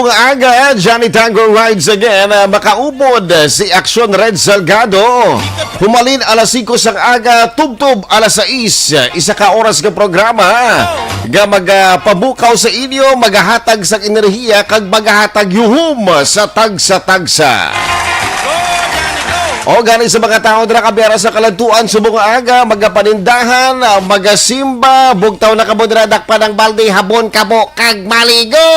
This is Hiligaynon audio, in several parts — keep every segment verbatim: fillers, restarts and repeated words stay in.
subong nga aga, Johnny Tango rides again. Ah, makaupod si Aksyon Red Salgado. Humalin alas singko sang aga, tubtob alas sais. Isa ka oras nga programa nga magapamukaw sa inyo, magahatag sang enerhiya, kag magahatag yuhom sa tagsa-tagsa. O gani sa mga tawo dira kabiara sa kaladtuan, subong nga aga, magapanindahan, ah, magasimba, bugtaw na kamo dira, dakpan ang balde, habon kamo, kag maligo.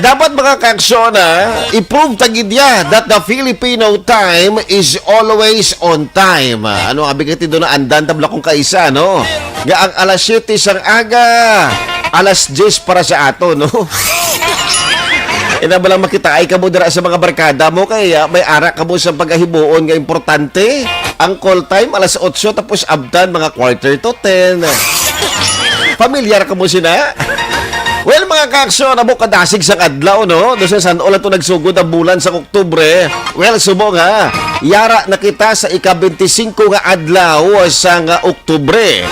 Dapat, mga kaaksyon, ah, i-prove ta gid ya that the Filipino time is always on time. Ah, ano, abi ka, tindo na andan tabla kung kaisa, no? Nga ang alas siyete sang aga, alas diyes para sa ato, no? Ina ba lang makita ay kamo dira sa mga barkada mo kay, ah, may ara kamo sa pagahimuon nga importante. Ang call time alas otso tapos abtan mga quarter to ten. Pamilyar kamo sina? Well, mga kaaksyon, amo kadasig sang adlaw, no? Daw sa san-o lang to nagsugod ang bulan sang Oktubre. Well, subong ha, yara na kita sa ika-twenty-five nga adlaw sang Oktubre.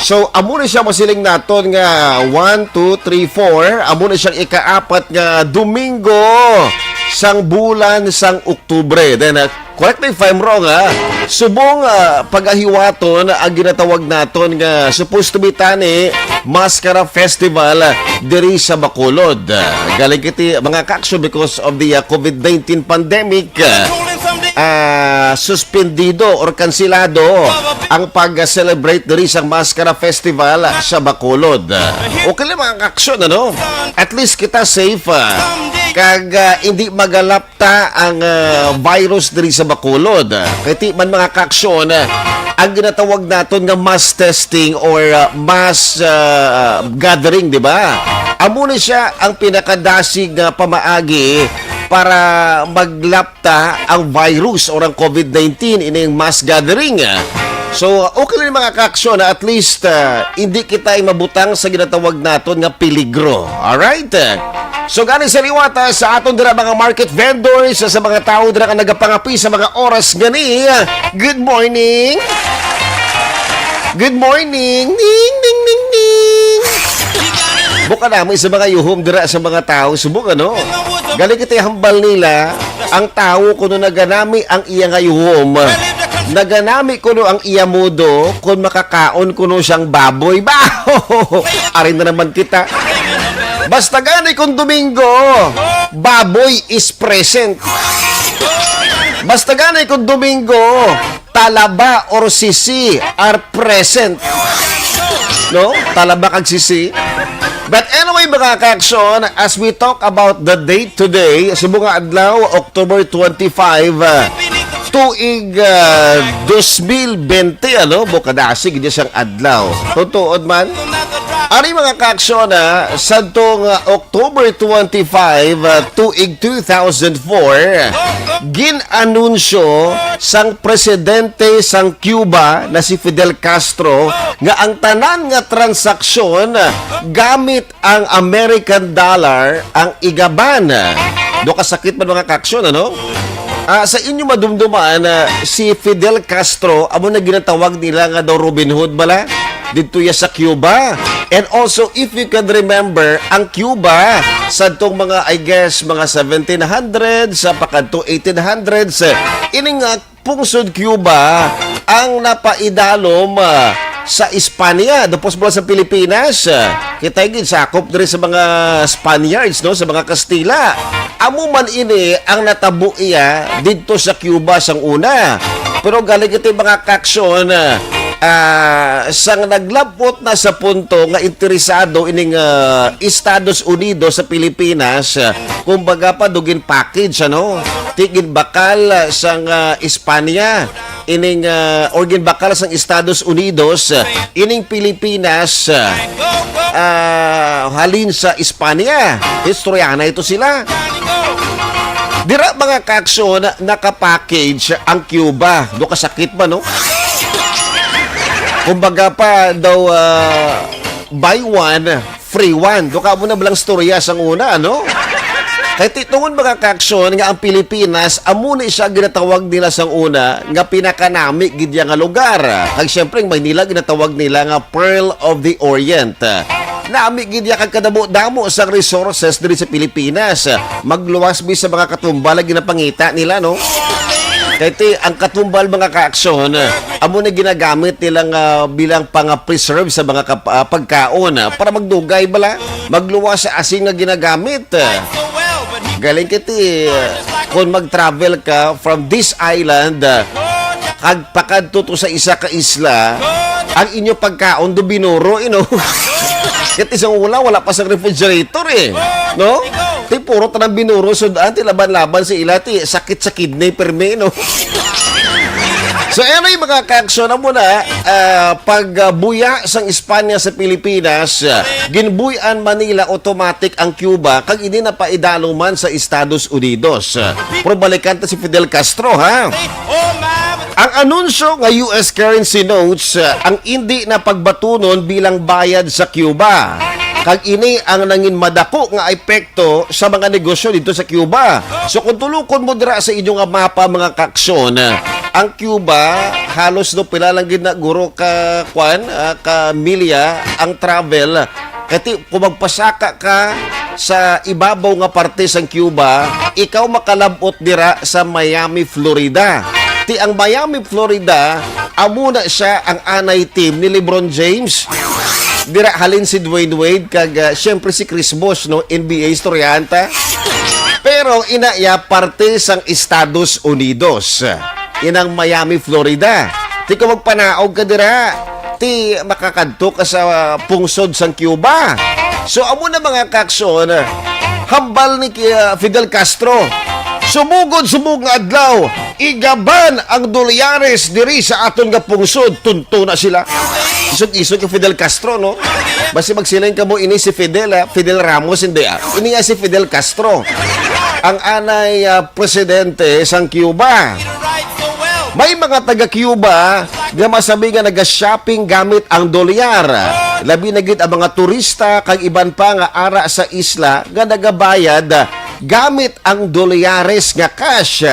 So, amo na siya masiling naton nga one, two, three, four. Amo na siyang ikaapat nga Domingo sang bulan sang Oktubre. Then, uh, correct me if I'm wrong, ha? Subong, uh, pagahiwaton ang ginatawag naton nga supposed to be tani Mascara Festival diri sa Bacolod. Uh, galing kiti, mga kaaksyon, because of the, uh, covid nineteen pandemic, uh, ah, suspendido or kansilado ang pag-celebrate diri sa Mascara Festival sa Bacolod. Okay lang, mga kaaksyon, ano? At least kita safe, ah. Kag, ah, hindi magalapta ang, ah, virus diri sa Bacolod. Kay ti man, mga kaaksyon, ah, ang ginatawag naton nga mass testing or, ah, mass, ah, gathering, di ba? Amo ni siya ang pinakadasig nga pamaagi para maglap ta ang virus or ang covid nineteen ining mass gathering. So, okay lang, mga kaaksyon, na at least, ah, hindi kita ay mabutang sa ginatawag naton nga peligro. Alright? So, gani sa liwat, ah, sa aton dira mga market vendors, sa, sa mga tawo dira nga nagapangapi sa mga oras gani, ah, good morning. Good morning. Ning, ning, ning, ning. Buka namin sa mga yuhom dira sa mga tawo. Subong, ano? Galing kita hambal nila, ang tawo kuno naganami ang iya nga yuhom. Naganami kuno ang iya modo kung makakaon kuno siyang baboy. Ba? Ari na naman kita. Basta gani kung Domingo, baboy is present. Basta gani kung Domingo, talaba or sisi are present. No? Talaba kag sisi. But anyway, mga kaaksyon, as we talk about the date today, subong nga adlaw, October twenty-five, ah, tuig, ah, dos mil bente, ano? Buka dasig gid siyang adlaw. Tutuod man. Ari, mga kaaksyon, ah, sadtong, ah, October twenty-five, ah, tuig two thousand four, gin-anunsyo sang presidente sang Cuba na si Fidel Castro nga ang tanan nga transaksyon gamit ang American dollar ang igaban. Do kasakit man, mga kaaksyon, ano? Ah, sa inyo madumduman, ah, si Fidel Castro, amo na ginatawag nila nga daw Robin Hood bala didto ya sa Cuba. And also, if you can remember, ang Cuba, sadtong mga, I guess, mga seventeen hundreds, sa pakadto eighteen hundreds, eh, ini nga pungsod Cuba ang napaidalom, ah, sa Espanya, dapos mo sa Pilipinas. Ah, kita gid, sakop diri sa mga Spaniards, no, sa mga Kastila. Amo man ini ang natabo iya didto sa Cuba sang una. Pero galing ito, mga kaaksyon, ah, ah, sang naglabot na sa punto nga interesado ining, ah, Estados Unidos sa Pilipinas, ah, kumbaga pa, dugin package, ano? Tigin bakal, ah, sang, ah, Espanya, ining, ah, or ginbakal sang Estados Unidos, ah, ining Pilipinas, ah, ah, halin sa Espanya. Istoryahan na ito sila. Dira, mga kaaksyon, nakapackage ang Cuba. Do kasakit ba, no? Kumbaga pa daw, ah, buy one, free one. Duka mo na balang storya sang una, ano? Kay ti-, tungod, mga kaaksyon, nga ang Pilipinas, amo ni siya ginatawag nila sang una nga pinakanami gid ya nga lugar. Kag siyempre, ang Maynila ginatawag nila nga Pearl of the Orient. Nami gid ya kag kadamo-damo sang resources diri sa Pilipinas. Magluwas mi sa mga katumbal nga ginapangita nila, no? Kay ti, ang katumbal, mga kaaksyon, amo na ginagamit nila nga bilang pang-preserve sa mga kap-, ah, pagkaon, ah, para magdugay bala, magluwas sa asin nga ginagamit. Galing kay ti, kung mag-travel ka from this island, ah, kag pakadto to sa isa ka isla, ang inyo pagkaon do binuro, you know. Kay ti sang una, wala pa sang refrigerator, eh. No? Ti puro tanang binuro sud-an, ti laban-laban sa ila, ti sakit sa kidney permi, no? So, anyway, mga kaaksyon, amo na, ah, pag, ah, buya sang Espanya sa Pilipinas, ah, ginbuy-an man nila automatic ang Cuba, kag ini na paidalo man sa Estados Unidos. Ah, pero balikan ta si Fidel Castro, ha? Ang anunsyo nga U S currency notes, ah, ang indi na pagbatunon bilang bayad sa Cuba. Kag ini ang nangin madako nga epekto sa mga negosyo dito sa Cuba. So, kung tulukon mo dira sa inyo nga mapa, mga kaaksyon, ang Cuba, halos no pila lang gid na guro ka, kwan, ah, ka milya ang travel. Kati, kung magpasaka ka sa ibabaw nga parte sang Cuba, ikaw makalabot dira sa Miami, Florida. Ti ang Miami, Florida, amo na siya ang anay team ni LeBron James. Dira halin si Dwyane Wade kag, ah, siyempre si Chris Bosh, no, N B A istoryahanta. Pero ina iya parte sang Estados Unidos. Inang Miami, Florida. Ti kung magpanaog ka dira, ti makakadto ka sa pungsod sang Cuba. So, amo na, mga kaaksyon, hambal ni, ah, Fidel Castro. Sumugod subong nga adlaw, igaban ang dolyares diri sa aton nga pungsod. Tunto na sila. Isog-isog kay Fidel Castro, no? Basi magsiling ka mo ini si Fidel, ha? Fidel Ramos, hindi, ah. Ini, ah, si Fidel Castro. Ang anay, ah, presidente sang Cuba. May mga taga-Cuba nga masabi nga naga-shopping gamit ang dolyar. Labi na gid ang mga turista kag iban pa nga ara sa isla nga nagabayad gamit ang dolyares nga cash.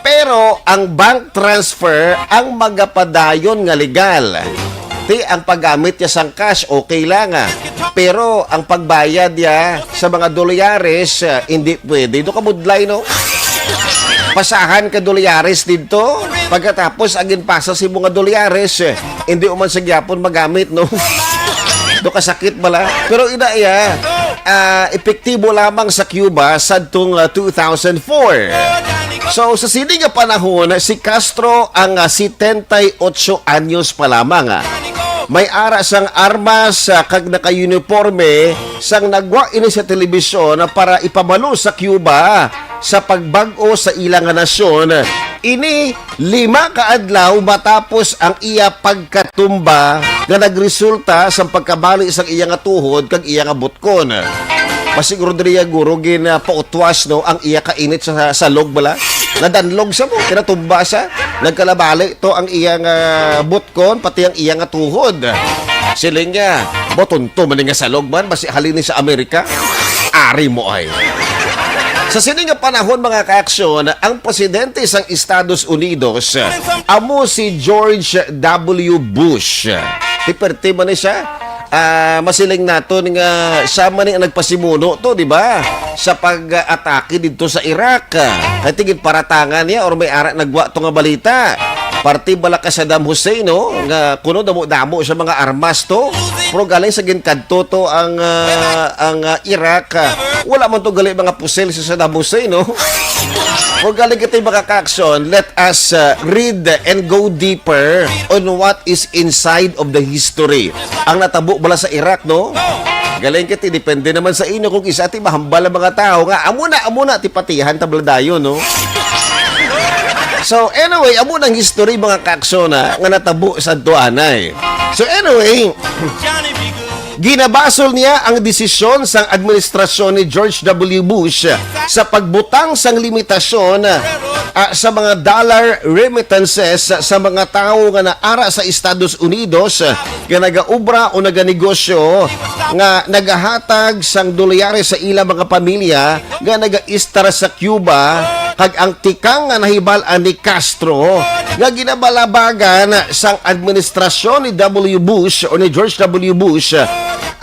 Pero ang bank transfer ang magapadayon nga legal. Ti ang paggamit niya sang cash, okay lang, ah. Pero ang pagbayad niya sa mga dolyares, ah, hindi pwede. Do ka budlay, no? Pasahan ka dolyares didto. Pagkatapos, ang ginpasa sa imo nga dolyares, eh, hindi mo man sa gyapon magamit, no? Do kasakit bala. Pero ina iya, ah, epektibo lamang sa Cuba sadtong, ah, two thousand four. So, sa sini nga panahon, si Castro ang, ah, setenta y ocho anyos pa lamang, ah. May ara sang armas, ah, kag naka-uniforme sang nagwa ini sa telebisyon para ipabalo sa Cuba sa pagbag-o sa ila nga nasyon. Ini lima ka adlaw matapos ang iya pagkatumba nga nagresulta sa pagkabali sang iya nga tuhod kag iya nga butkon. Masiguro diri ya guro gin, ah, pautwas, no, ang iya kainit sa salog bala. Nadanlog sa mo, kinatumba sa. Nagkalabali to ang iya nga butkon, pati ang iya nga tuhod. Siling niya, "Botonto man ni nga salog man, basi halin ni sa Amerika." Ari mo ay. Sa sini nga panahon, mga kaaksyon, ang presidente sang Estados Unidos amo si George W. Bush. Ti perti man ni siya. Ah, masiling naton nga siya man ni ang nagpasimuno to, di ba? Sa pag-atake didto sa Iraq. Kay ti ginparatangan niya or may ara nagwa to nga balita. Parte bala ka Saddam Hussein, no? Nga kuno damo-damo sa mga armas to. Pero galing sa ginkadto to ang, ah, ang, ah, Iraq. Ah, wala man to gali mga pusil si Saddam Hussein, no? Pero galing kita, mga kaaksyon, let us, ah, read and go deeper on what is inside of the history. Ang natabo bala sa Iraq, no? Galing kay ti depende naman sa inyo kung isa ti mahambal ang mga tao nga amo na, amo na ti patihan ta bala dayon, no? So, anyway, amo nang history, mga kaaksyon, ha, nga natabo sa tuanay. So, anyway, Ginabasol niya ang desisyon sang administrasyon ni George W. Bush sa pagbutang sang limitasyon, ah, sa mga dollar remittances sa mga tawo nga naara sa Estados Unidos, ah, nga nagaobra o naganegosyo nga nagahatag sang dolyares sa ilang mga pamilya nga nagaistar sa Cuba, kag ang tikang nga nahibal-an ni Castro nga ginabalabagan sang administrasyon ni W. Bush o ni George W. Bush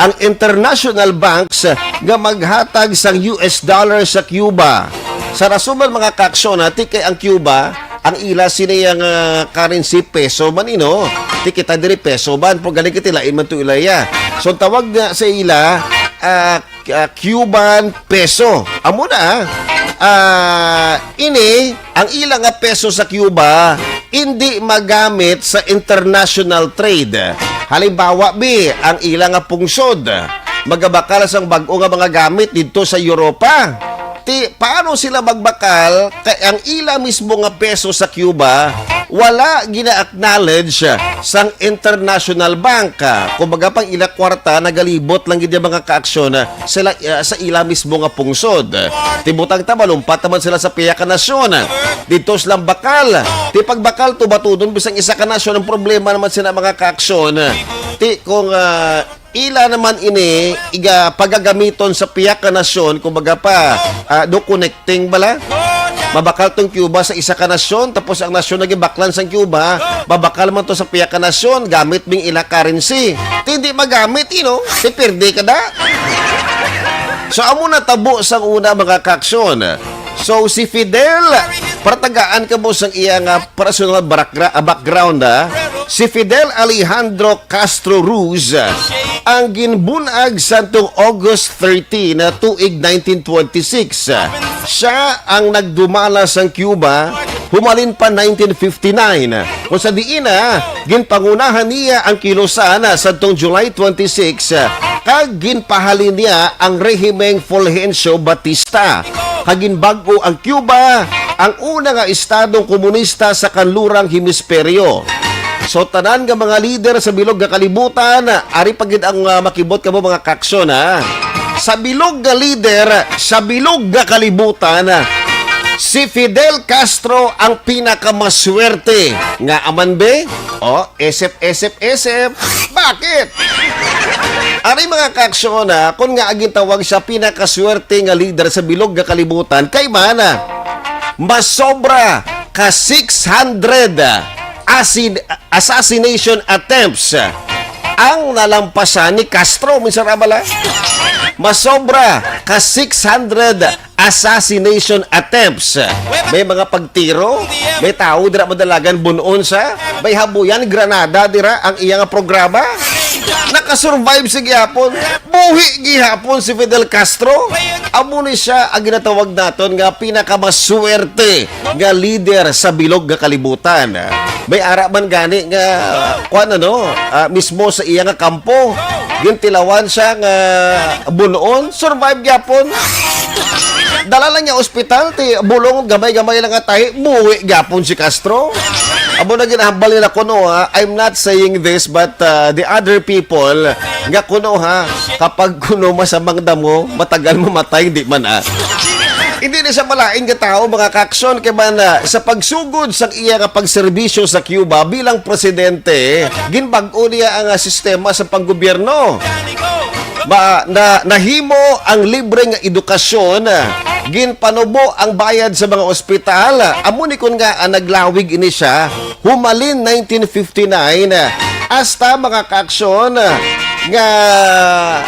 ang international banks nga maghatag sang U S dollar sa Cuba. Sa rason man, mga kaaksyon, ha, ti kay ang Cuba, ang ila sini ang, ah, currency peso man ino. Ti kita diri peso man, pero gani kita lain man to ilaya. So tawag na sa ila, ah, ah, Cuban peso. Amo na, ah, ini ang ila nga peso sa Cuba, hindi magamit sa international trade. Halimbawa, bi, ang ila nga pungsod, magabakal sang bag-o nga mga gamit didto sa Europa. Ti, paano sila magbakal kay ang ila mismo nga peso sa Cuba wala gina-acknowledge sang International Bank? Kumbaga, pang ila kwarta nagalibot lang gid ang mga kaaksyon sila, ah, sa ila mismo nga pungsod. Ti butang ta, malumpat naman sila sa pihak ka nasyon. Didto sila bakal. Ti pagbakal to, batudon bisang isa ka nasyon, ang problema naman sila, mga kaaksyon. Ti kung, ah, ila naman ini iga pagagamiton sa pihak ka nasyon, kumbaga pa, ah, do connecting bala. Mabakal tong Cuba sa isa ka nasyon, tapos ang nasyon nga ginbaklan sang Cuba, mabakal man to sa pihak ka nasyon, gamit bing ila currency. Ti hindi magamit, you know, ti pirdi ka da. So, amo na tabo sang una, mga kaaksyon. So, si Fidel, para tagaan ka mo sang iya nga personal backgra-, ah, background, ah. Si Fidel Alejandro Castro Ruz, ah, ang ginbunag sa tuong August thirteen, ah, tuig nineteen twenty-six. Siya ang nagdumala sang Cuba humalin pa nineteen fifty-nine, kung sa diin na ginpangunahan niya ang kilusan, ah, sadtong July twenty-six, ah, kag ginpahalin niya ang rehimeng Fulgencio Batista, kag ginbag-o ang Cuba, ang una nga estadong komunista sa kanlurang hemisperyo. So, tanan nga mga lider sa bilog nga kalibutan, ari pa gid ang, ah, makibot kamo, mga kaaksyon, ha. Sa bilog nga lider, sa bilog nga kalibutan, si Fidel Castro ang pinakamaswerte. Nga aman, be? Oh, esep, esep, esep. Bakit? Ari, mga kaaksyon, ha, kung nga ang gintawag siya pinakaswerte nga lider sa bilog nga kalibutan, kay man, masobra ka six hundred asin-, assassination attempts ang nalampasan ni Castro. Minsan ra bala, masobra ka six hundred assassination attempts. May mga pagtiro, may tawo dira madalagan bunon sa, may habuyan granada dira ang iya nga programa. Nakasurvive sa gihapon. Buhi gihapon si Fidel Castro. Amo ni siya ang ginatawag naton nga pinakamaswerte nga lider sa bilog nga kalibutan. May ara man gani nga, kuwan, ano, ah, mismo sa iya nga kampo, gintilawan siya nga bunoon, survive gyapon. Dala lang niya ospital, ti bulong, gamay-gamay lang nga tahi, buhi gyapon si Castro. Amo na ginahambal nila kuno, ha. I'm not saying this, but, uh, the other people nga kuno, ha, kapag kuno masamang damo, matagal mamatay, di man, ah. Hindi na siya malain nga tawo, mga kaaksyon, kay man, ah, sa pagsugod sa iya nga pagserbisyo sa Cuba bilang presidente, ginbag-o niya ang, ah, sistema sa panggobyerno. Ma-, na, nahimo ang libre nga edukasyon, ginpanubo ang bayad sa mga ospital. Amo ni kun nga, ah, naglawig ini siya humalin nineteen fifty-nine, hasta, mga kaaksyon, nga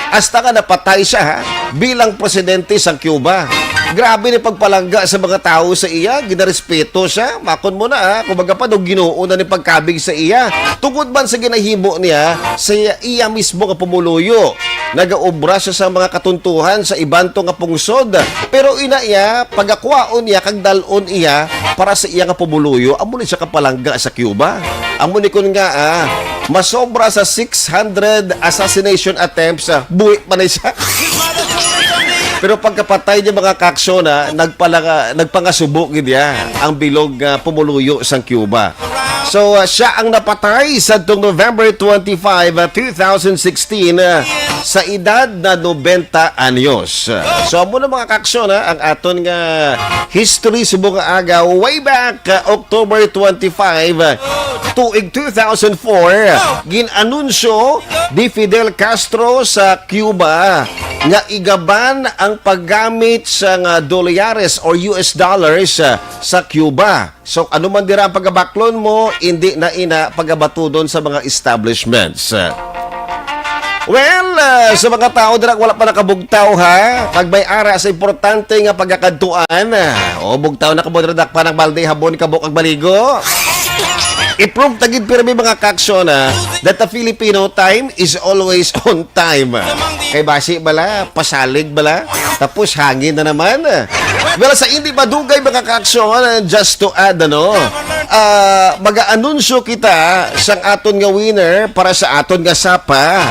hasta nga napatay siya, ha, bilang presidente sa Cuba. Grabe ni pagpalangga sa mga tawo sa iya, ginarespeto siya. Makon mo na, ha, kumbaga pa, daw Ginoo na ni pagkabig sa iya. Tungod man sa ginahimo niya sa iya, iya mismo nga pumuluyo. Nagaobra siya sa mga katuntuhan sa iban to nga pungsod. Pero ina iya, pagakwaon niya kag dal-on iya para sa iya nga pumuluyo, amo ni siya kapalangga sa Cuba. Amo ni kun nga, ah, masobra sa six hundred assassination attempts, ah, buhi pa na siya. Pero pagkapatay niya, mga kaaksyon, ah, nagpalanga-, nagpangasubo gid niya ang bilog nga pumuluyo sang Cuba. So, uh, siya ang napatay sa tong November twenty-five, uh, two thousand sixteen, uh, sa edad na nobenta anyos. So, amo na, mga kaaksyon, ha, ang aton nga history subong nga aga, way back, uh, October twenty-five, uh, tuig two thousand four, gin-anunsyo ni Fidel Castro sa Cuba nga igaban ang paggamit sa nga dolyares or U S dollars, uh, sa Cuba. So, ano man dira ang pagabaklon mo, hindi na ina pagabatudon sa mga establishments. Well, ah, sa mga tao dira wala pa nakabugtaw, ha, kag may ara sa importante nga pagkakadtuan, ah, o bugtaw na kamo dira, dakpa ng balde, habon kamo kag maligo. I-prove ta gid pirmi, mga kaaksyon, ha, that the Filipino time is always on time. Kay basi bala, pasalig bala, tapos hangin na naman. Well, sa hindi madugay, mga kaaksyon, just to add, ano, ah, mag-aanunsyo kita sang aton nga winner para sa aton nga sapa.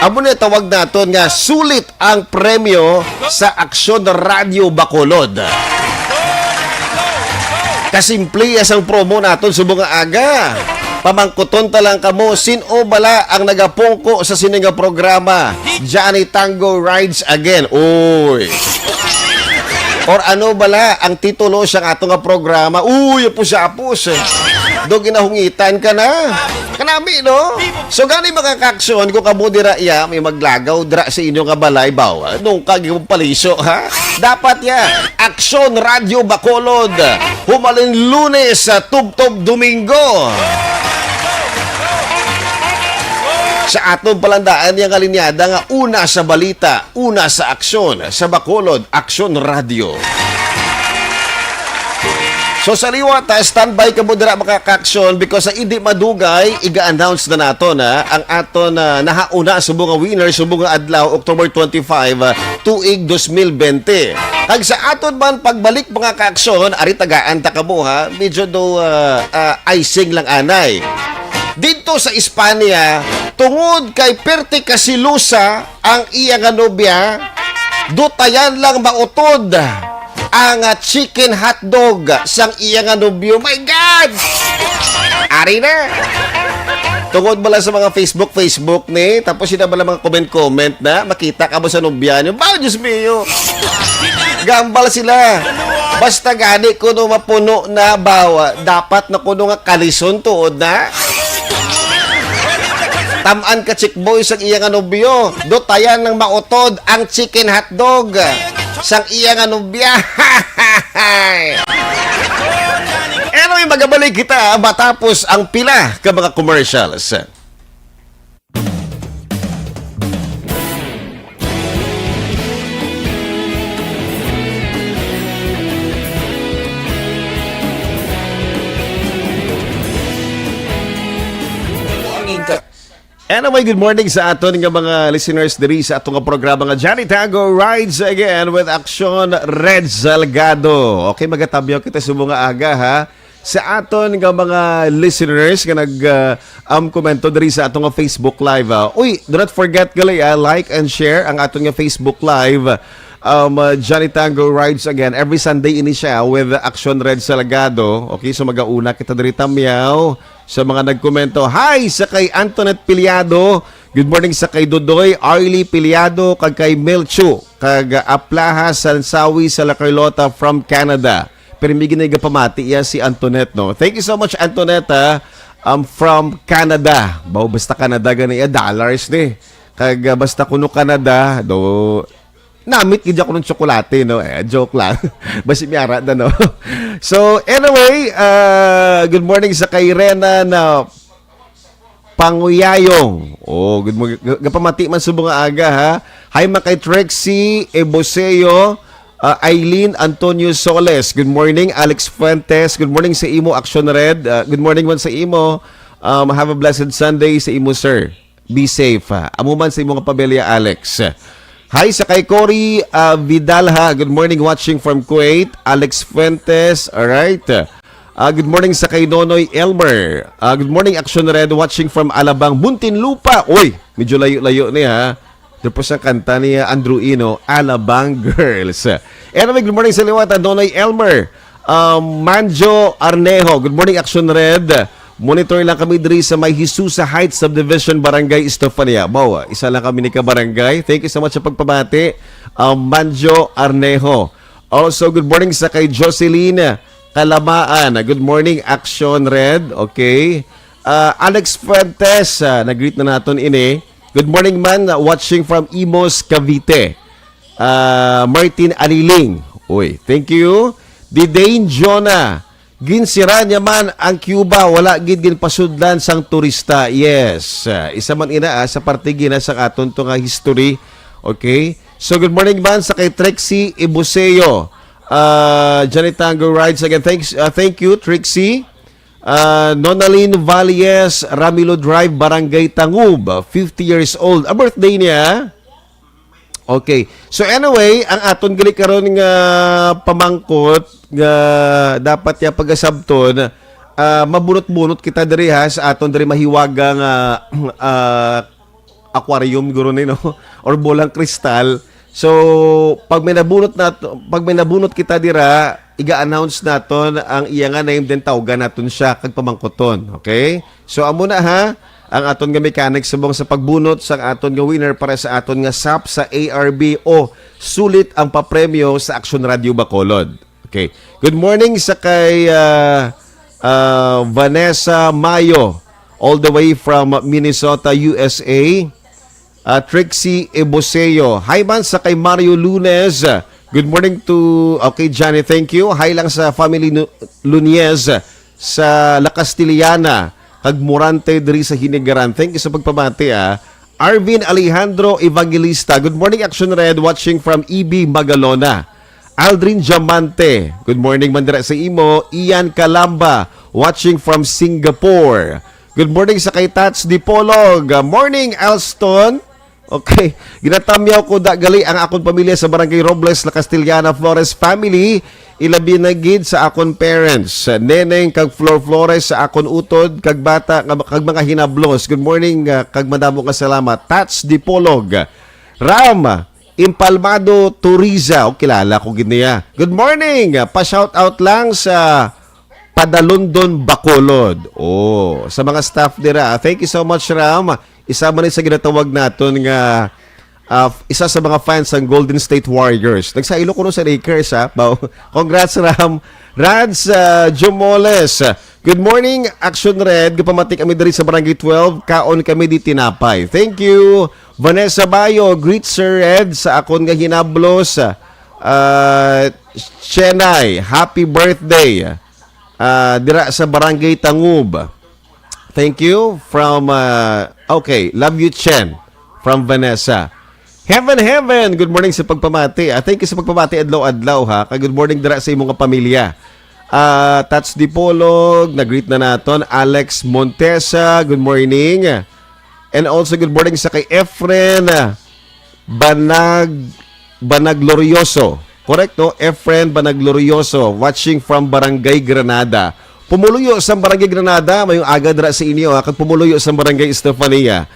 Amo na tawag naton nga sulit ang premyo sa Aksyon Radio Bacolod. Kasimple ya sang promo naton subong nga aga. Pamangkuton ta lang kamo, sin-o bala ang nagapungko sa sini nga programa? Johnny Tango Rides Again. Uy. Or ano bala ang titulo sa ato nga programa? Uy, apos-apos. Do ginahungitan ka na. Kanami, no? So, gani, mga kaaksyon, kung kamo dira, iya, may maglagaw dira sa inyo nga balay, bawa, nung kag yung paliso, ha? Dapat ya, Aksyon Radio Bacolod, humalin Lunes sa tubtob Domingo. Sa aton palandaan, yang linyada nga una sa balita, una sa aksyon, sa Bacolod, Aksyon Radio. So, sa liwat, ha, standby kamo dira, mga kaaksyon, because sa hindi madugay, iga-announce na naton, ha, ang aton, ah, nahauna subong nga winner subong nga adlaw, October twenty-five, ah, tuig dos mil bente. Kag sa aton man pagbalik, mga kaaksyon, ari tagaan ta kamo, ha, medyo do, ah, ah, icing lang anay. Didto sa Espanya, tungod kay perti ka silusa ang iya nga nobya, dutayan lang mautod ang, ah, chicken hotdog sang iya nga nobyo. My God! Ari na! Tungod bala sa mga Facebook, Facebook ni, tapos sila bala mga comment-comment na, makita ka mo sa nobya niyo. Ba, Diyos mio! Gambal sila. Basta gani kuno mapuno na bawa, dapat na kuno nga kalison tuod na. Taman ka, chick boy, sang iya nga nobyo. Dutayan ng mautod ang chicken hotdog sang iya nga nobya. Anyway, magabalik kita matapos ang pila ka mga commercials. Anyway, good morning sa aton nga mga listeners diri sa aton nga programa nga Johnny Tango Rides Again with Action Red Salgado. Okay, magatamyaw kita sa mga aga, ha. Sa aton nga mga listeners nga nag, ah, um, komento diri sa aton nga Facebook Live, ah. Uy, do not forget gali, ah, like and share ang aton nga Facebook Live. Um, uh, Johnny Tango Rides Again. Every Sunday ini siya with Action Red Salgado. Okay, so magauna kita diri tamyaw sa mga nagkomento. Hi sa kay Antoinette Piliado. Good morning sa kay Dodoy, Arlie Piliado, kag kay Melchu, kag, uh, Aplaha Sansawi sa La Carlota from Canada. Pero may ginagapamati iya si Antoinette, no? Thank you so much, Antoinette, ha? Um, from Canada. Baw, basta Canada gani, eh, dollars ni. Kag, uh, basta kuno Canada, do, namit gid ako ng tsokolate, no? Eh, joke lang. Basi may ara na, no? So, anyway, uh, good morning sa kay Rena na Panguyayong. Oh, good morning. Ga-, gapamati man subong nga aga, ha. Hi, man kay Trixie Eboseo, uh, Eileen Antonio Soles. Good morning, Alex Fuentes. Good morning sa imo, Action Red. Uh, good morning man sa imo. Um, have a blessed Sunday sa imo, sir. Be safe, ha. Amo man sa imong pamilya, Alex. Hi sa kay Cory, ah, Vidal, ha. Good morning, watching from Kuwait. Alex Fuentes, alright. Ah, good morning sa kay Nonoy Elmer. Ah, good morning, Action Red, watching from Alabang, Muntinlupa. Uy, medyo layo-layo ni, ha. Tapos ang kanta ni, ah, Andrew Ino, Alabang Girls. Anyway, good morning sa liwat, ha, Nonoy Elmer. Um, Manjo Arnejo, good morning, Action Red. Monitor lang kami diri sa may Hisusa Heights Subdivision, Barangay Estefania. Bawa, isa lang kami ni ka-barangay. Thank you so much sa pagpamati, um, Manjo Arnejo. Also, good morning sa kay Jocelyn Kalamaan. Good morning, Action Red. Okay. Ah, Alex Fuentes, ah, nag-greet na naton ini. Good morning man, watching from Imus, Cavite. Ah, Martin Aliling. Uy, thank you. Didane Jonah. Ginsira niya man ang Cuba, wala gid ginpasudlan sang turista. Yes. Ah, isa man ina, ah, sa parte gina sa aton to nga history. Okay? So, good morning man sa kay Trixie Ibuseo. Ah, Johnny Tango Rides again. Thanks, ah, thank you, Trixie. Ah, Nonalyn Valles, Ramilo Drive, Barangay Tangub, fifty years old. A birthday niya. Okay. So anyway, ang aton gali karon nga pamangkot nga dapat ya pagasabton, ah, mabunot-bunot kita diri ha sa aton diri mahiwaga nga, ah, aquarium guro ni, no? Or bolang kristal. So, pag may nabunot nato, pag may nabunot kita dira, iga-announce naton ang iya nga name, then tawgan naton siya kag pamangkuton. Okay? So, amo na ha, ang aton nga mechanic subong sa pagbunot sang aton nga winner para sa aton nga sap sa A R B o sulit ang papremyo sa Action Radio Bacolod. Okay. Good morning sa kay, ah, ah, Vanessa Mayo, all the way from Minnesota, U S A. Ah, Trixie Eboseo. Hi man sa kay Mario Lunes. Good morning to, okay, Johnny, thank you. Hi lang sa family Nu-, Lunes sa La Castellana, kag Morante diri sa Hinigaran. Thank you sa pagpamati, ah. Arvin Alejandro Evangelista. Good morning, Action Red, watching from E B Magalona. Aldrin Diamante. Good morning man dira sa imo. Ian Calamba, watching from Singapore. Good morning sa kay Tats Dipolog. Ah, morning, Alston. Okay. Ginatamyaw ko da gali ang akon pamilya sa Barangay Robles, La Castellana, Flores family. Ilabi na gid sa akon parents, Neneng kag Flor Flores, sa akon utod kag bata nga, kag mga hinablos. Good morning, ah, kag madamo nga salamat. Tats Dipolog, Ram Impalmado Turiza. O, kilala ko gid niya. Good morning. Ah, pa-shout out lang sa Padalondon, Bacolod. Oh, sa mga staff dira. Thank you so much, Ram. Isa man ni sa ginatawag naton nga, ah, isa sa mga fans sang Golden State Warriors. Nagsaylo ko no sa Lakers, ha. Bao-, congrats, Ram. Rads, ah, Jumoles. Good morning, Action Red. Gapamati kami diri sa Barangay twelve. Kaon kami di tinapay. Thank you. Vanessa Bayo, greet Sir Red sa akon nga hinablos. Ah, Chennai, happy birthday. Ah, dira sa Barangay Tangub. Thank you from, ah, okay, love you, Chen, from Vanessa. Heaven, heaven, good morning sa pagpamati. Ah, thank you sa pagpamati adlaw-adlaw, ha. Kag good morning dira sa imong pamilya. Ah, Tats Dipolog, nag-greet na naton. Alex Montesa, good morning. And also, good morning sa kay Efren Banag, Banaglorioso. Correct, no? Efren Banaglorioso, watching from Barangay Granada. Pumuluyo sa Barangay Granada, may aga dira sa inyo, ha? Kag pumuluyo sa Barangay Estefania.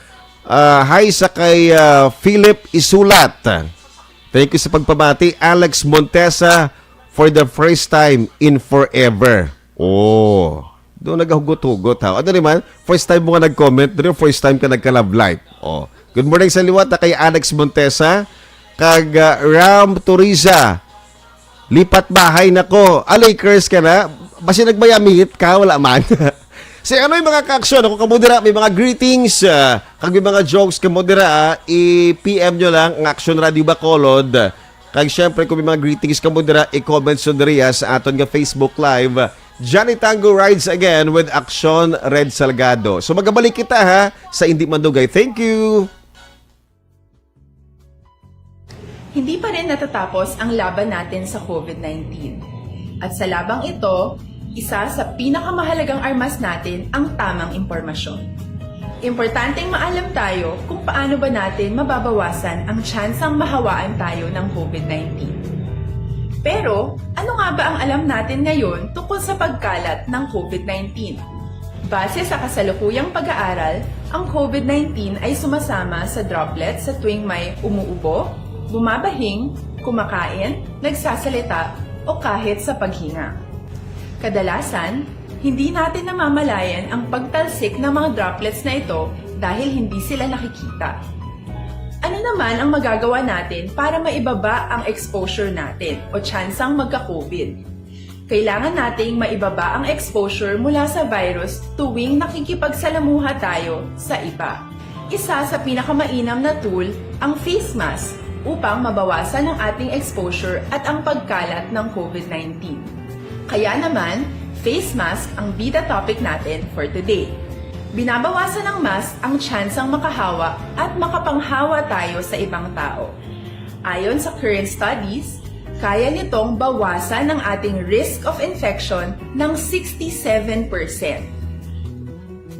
Ah, hi sa kay, ah, Philip Isulat. Thank you sa pagpamati. Alex Montesa, for the first time in forever. Oh, doon nagahugot-hugot, ha. Ano naman? First time mo nga nag-comment, diri first time ka nagka-love life. Oh. Good morning sa liwat, ha, kay Alex Montesa, kag, ah, Ram Turiza. Lipat bahay na ko. Ah, Lakers ka na? Basi nag-Miami Heat ka, wala man. Si ano yung mga ka-aksyon? Ako kamo dira, may mga greetings, ah, kag may mga jokes kamo dira, ah, i-P M nyo lang ang Action Radio Bacolod. Kag syempre, kung may mga greetings kamo dira, i-comment nyo diri, ah, sa aton nga Facebook Live. Johnny Tango rides again with Action Red Salgado. So magabalik kita, ha, sa Indi Mandugay. Thank you! Hindi pa rin natatapos ang laban natin sa COVID nineteen. At sa labang ito, isa sa pinakamahalagang armas natin ang tamang impormasyon. Importanteng maalam tayo kung paano ba natin mababawasan ang tsansang mahawaan tayo ng COVID nineteen. Pero, ano nga ba ang alam natin ngayon tungkol sa pagkalat ng COVID nineteen? Base sa kasalukuyang pag-aaral, ang COVID nineteen ay sumasama sa droplets sa tuwing may umuubo, bumabahing, kumakain, nagsasalita, o kahit sa paghinga. Kadalasan, Hindi natin namamalayan ang pagtalsik ng mga droplets na ito dahil hindi sila nakikita. Ano naman ang magagawa natin para maibaba ang exposure natin o tsansang magka-COVID? Kailangan nating maibaba ang exposure mula sa virus tuwing nakikipagsalamuha tayo sa iba. Isa sa pinakamainam na tool ang face mask upang mabawasan ang ating exposure at ang pagkalat ng COVID nineteen. Kaya naman, face mask ang bida topic natin for today. Binabawasan ng mask ang tsansang makahawa at makapanghawa tayo sa ibang tao. Ayon sa current studies, kaya nitong bawasan ang ating risk of infection ng sixty-seven percent.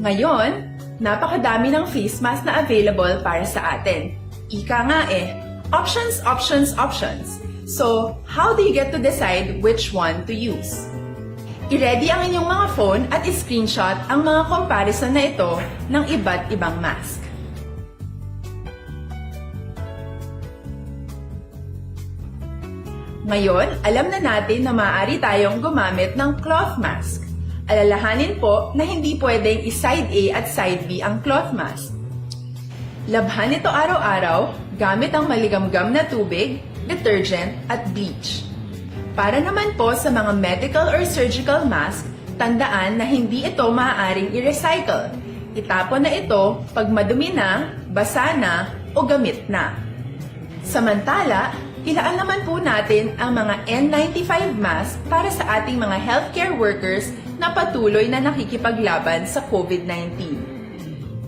Ngayon, napakadami ng face mask na available para sa atin. Ika nga eh, options, options, options. So, how do you get to decide which one to use? I-ready ang inyong mga phone at i-screenshot ang mga comparison na ito ng iba't ibang mask. Ngayon, alam na natin na maaari tayong gumamit ng cloth mask. Alalahanin po na hindi pwedeng i-side A at side B ang cloth mask. Labhan ito araw-araw gamit ang maligamgam na tubig, detergent, at bleach. Para naman po sa mga medical or surgical mask, tandaan na hindi ito maaaring i-recycle. Itapon na ito pag madumi na, basa na, o gamit na. Samantala, ilaan naman po natin ang mga N ninety-five mask para sa ating mga healthcare workers na patuloy na nakikipaglaban sa COVID nineteen.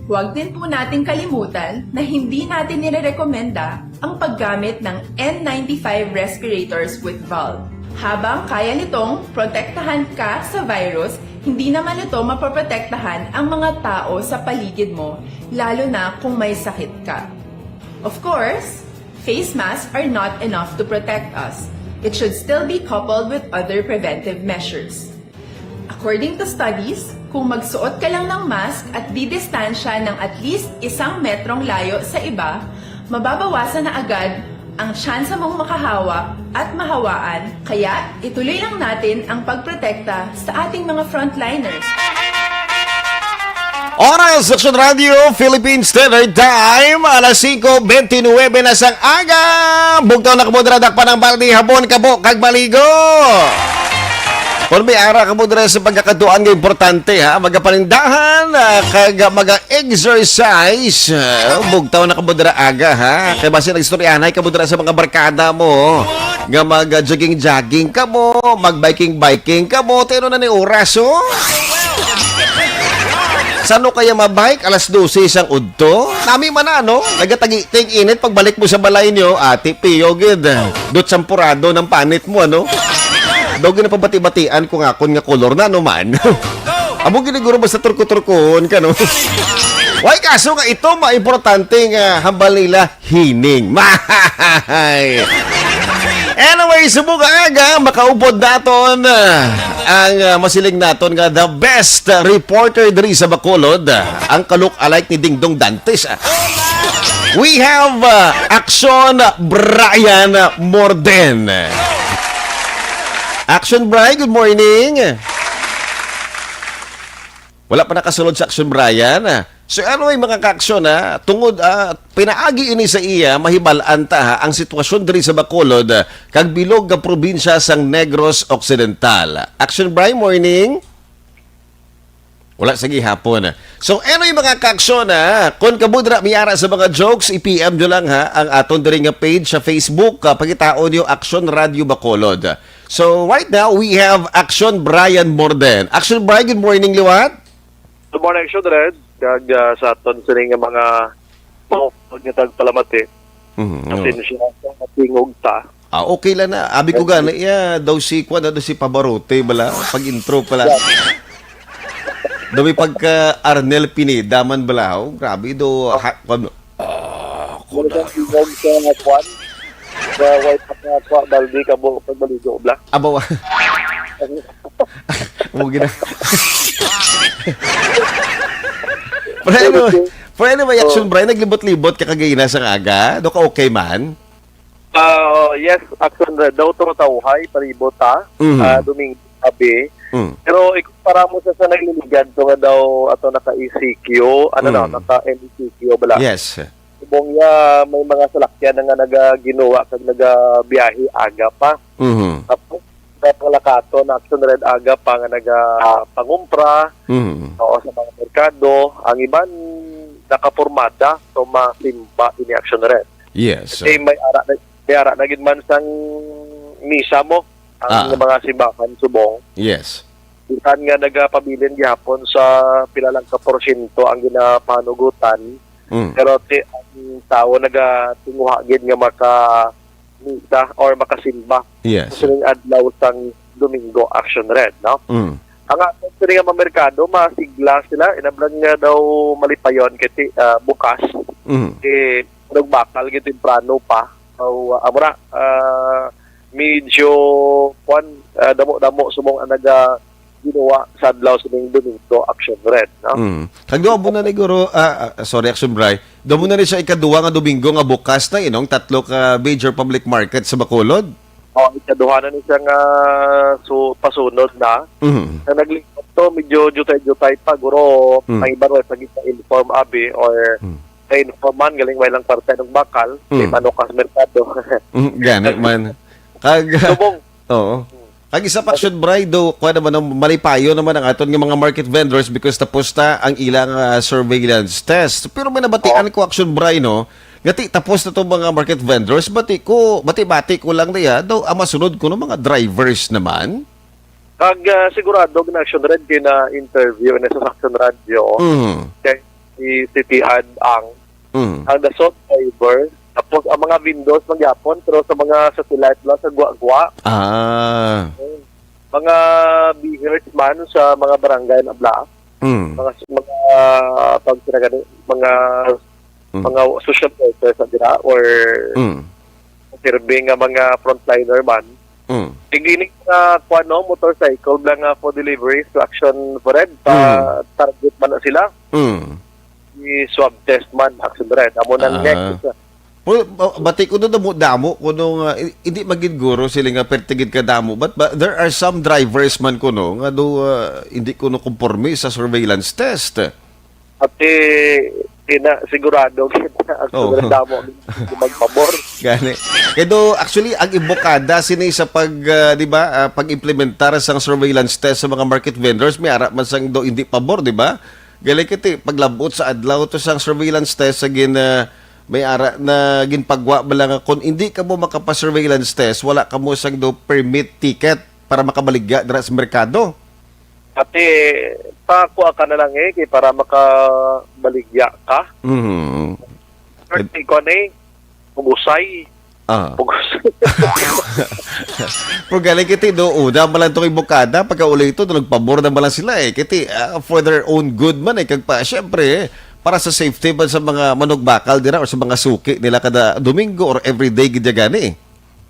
Huwag din po nating kalimutan na hindi natin nirerekomenda ang paggamit ng N ninety-five respirators with valve. Habang kaya nitong protektahan ka sa virus, hindi naman ito mapoprotektahan ang mga tao sa paligid mo, lalo na kung may sakit ka. Of course, face masks are not enough to protect us. It should still be coupled with other preventive measures. According to studies, kung magsuot ka lang ng mask at didistansya ng at least isang metrong layo sa iba, mababawasan na agad ang tsansa mong makahawa at mahawaan. Kaya, ituloy lang natin ang pagprotekta sa ating mga frontliners. Oras, Action Radio, Philippine Standard Time, alas singko bentinuwebe na sang aga. Bugtaw na kamo dira, dakpan ang balde, habon, kabo, kag maligo. Kon may ara kamo dira sa pagkakadtuan nga importante, ha, magapanindahan, ah, kag mag-exercise, ah, bugtaw na kamo dira aga, ha. Kay basi nagstoryahanay kamo dira sa mga barkada mo nga mag-jogging-jogging kamo, mag-biking-biking kamo, tino na ni oras, oh. Sano kaya mabike alas dose sang udto? Nami man na, no? Nagatagiting init pagbalik mo sa balay nyo, Ate Pio, gid. Dot sampurado ng panit mo, ano? Daw ginapabati-batian ko nga kon nga kolor na, no man? Amo giniguro basta turko-turkohon ka, no? Why kaso nga ito maimportante nga hambal nila hining. Mahay! Anyway, subong nga aga, makaupod naton, ah, ang, ah, masiling naton nga the best reporter diri sa Bacolod, ah, ang ka-look-alike ni Dingdong Dantes, ah. We have, ah, Action Brian Morden. Action Brian, good morning. Wala pa nakasulod sa Action Brian, ah. So, ano ay mga kaaksyon, ha? Tungod, ah, pinaagi ini sa iya, mahibal-an ta, ha, ang sitwasyon diri sa Bacolod, ah, kag bilog nga probinsya sang Negros Occidental. Action Brian, morning. Wala sa gihapon. So, ano yung mga kaaksyon, ha? Kung kamo dira may ara sa mga jokes, i-P M nyo lang, ha, ang aton diri nga page sa Facebook, ah, pangitaon nyo Action Radio Bacolod. So, right now, we have Action Brian Morden. Action Brian, good morning, liwat. Good morning, Action Red. Kag, ah, sa aton sini nga mga maupod nga tagpalamati. Mhm, Asin siya sa tingog ta. Ah, okay lang na. Abi ko gani, iya, daw si, kuwan, daw si Pavarotti, bala? Pag-intro pala. Daw may pagka Arnel Pineda man, bala? Oh, grabe, do, ha, kuwan, ah, Ano kuwan. Bang tingog sa kuwan? Sa white hat nga kuwan, baldi ka buhok pag maligo, bla? Abaw. Mo gina. Pero anyway, pero anyway, Action Brian, naglibot-libot ka kagina sa aga? Do ka okay man? Ah, yes, Action Red. Daw to tawhay, palibot, ha? Mhm. Ah, Domingo, gabi. Mm. Pero ikumpara mo sa, sa nagliligad to nga daw ato naka-E C Q, ano na, Mm. naka-M E C Q bala. Yes. Subong niya may mga salakyan na nga nagaginuwa kag nagabiyahe aga pa. Mhm. Tapos, may panglakaton na Action Red aga pa nga nagapangumpra, Mhm. oo, sa mga merkado. Ang iban nakapormada, so masimba ini Action Red. Yes. Kasi may ara na, may ara na gid man sang misa mo ang Ah. mga simbahan subong. Yes. Bisan nga nagapabilin gihapon sa pila lang ka porsyento ang ginapanugutan, Mm. pero ti-, ang tawo nagatinguha gid nga maka misa or makasimba Yes. sa sining adlaw sang Domingo Action Red, no? Mm. Ang aton sini nga mga merkado, masigla sila, inablan nga daw malipayon kay ti-, ah, bukas, Mm. eh, nagbakal gid temprano pa. So, ah, amo na, ah, medyo, kwan, ah, damo-damo subong ang naga-, ginawa sa adlaw sining Domingo Action Red, no? Mm. Kag duha mo na ni guro, ah, ah, sorry, Action Bri. Duha mo na ni sa ikaduha nga Domingo nga bukas na, inong tatlo ka major public market sa Bacolod? Oh, ikaduha na ni siya nga su-, pasunod na. Mhm. Ang naglingkod to, medyo jutay-jutay pa, guro. Mm. Ang iban way pa gid inform abi or Mm. na-inform man, galing way lang parte ng bakal, Mm. may manok ka sa merkado. Mm, gani man. Kag, Subong. Oo. Kag isa pa, Action Bri, do, kuha naman, no, malipayon naman ang aton nga mga market vendors because tapos na ang ilang, ah, surveillance test. Pero may nabatian Oo. ko, Action Bri, no, nga ti tapos na to mga market vendors, bati ko, bati-bati ko lang niya, daw ang masunod ko no mga drivers naman. Kag, ah, sigurado nga Action Red kay na-interview na sa Action Radio. Mm. Kay si City Ad ang Mm. ang dason driver. Tapos ang mga windows magyapon, pero sa mga satellite lang sa gwa-gwa. Ah. Mga bihers man sa mga barangay na bla. Mm. Mga, mga, pag sila gani, mga, Mm. mga social workers na dira or Mm. serving nga mga frontliner man. Mm. Ing-, ini nga, kuwan, no, motorcycle lang nga for deliveries to Action Red, pa Mm. target man na sila. Mm. I-swab test man, Action Red. Amo nang Ah. next. Well, ba-, bati ko na damo-damo kuno nga, i-, hindi magid guro sila nga pertigid ka damo. But, but there are some drivers man kuno nga do, ah, hindi kuno konforme sa surveillance test. Ati, ina, sigurado gid na ang Oh. sobrang damo ang magpabor. Gani. Kaya do, actually, ang imbokada sini sa pag, ah, di ba, ah, pag-implementar sang surveillance test sa mga market vendors, may ara man sang do hindi pabor, di ba? Gali kiti, paglabot sa adlaw to sang surveillance test sa gin, ah, may ara na ginpagwa bala nga kung hindi ka mo makapa-surveillance test, wala ka mo sang do permit ticket para makabaligya dira sa merkado. Ate, pakuha ka na lang eh, kay para makabaligya ka. Mhm. Pero ikaw na eh, pugusay. Ah. Pugusay. Pero galing kiti, do, una man lang itong imbokada, pagkauli ito, do, nagpabor na man lang sila eh. Kiti, ah, for their own good man eh. Kag pa, syempre eh, para sa safety man sa mga manugbakal dira or sa mga suki nila kada Domingo or everyday gid gani eh.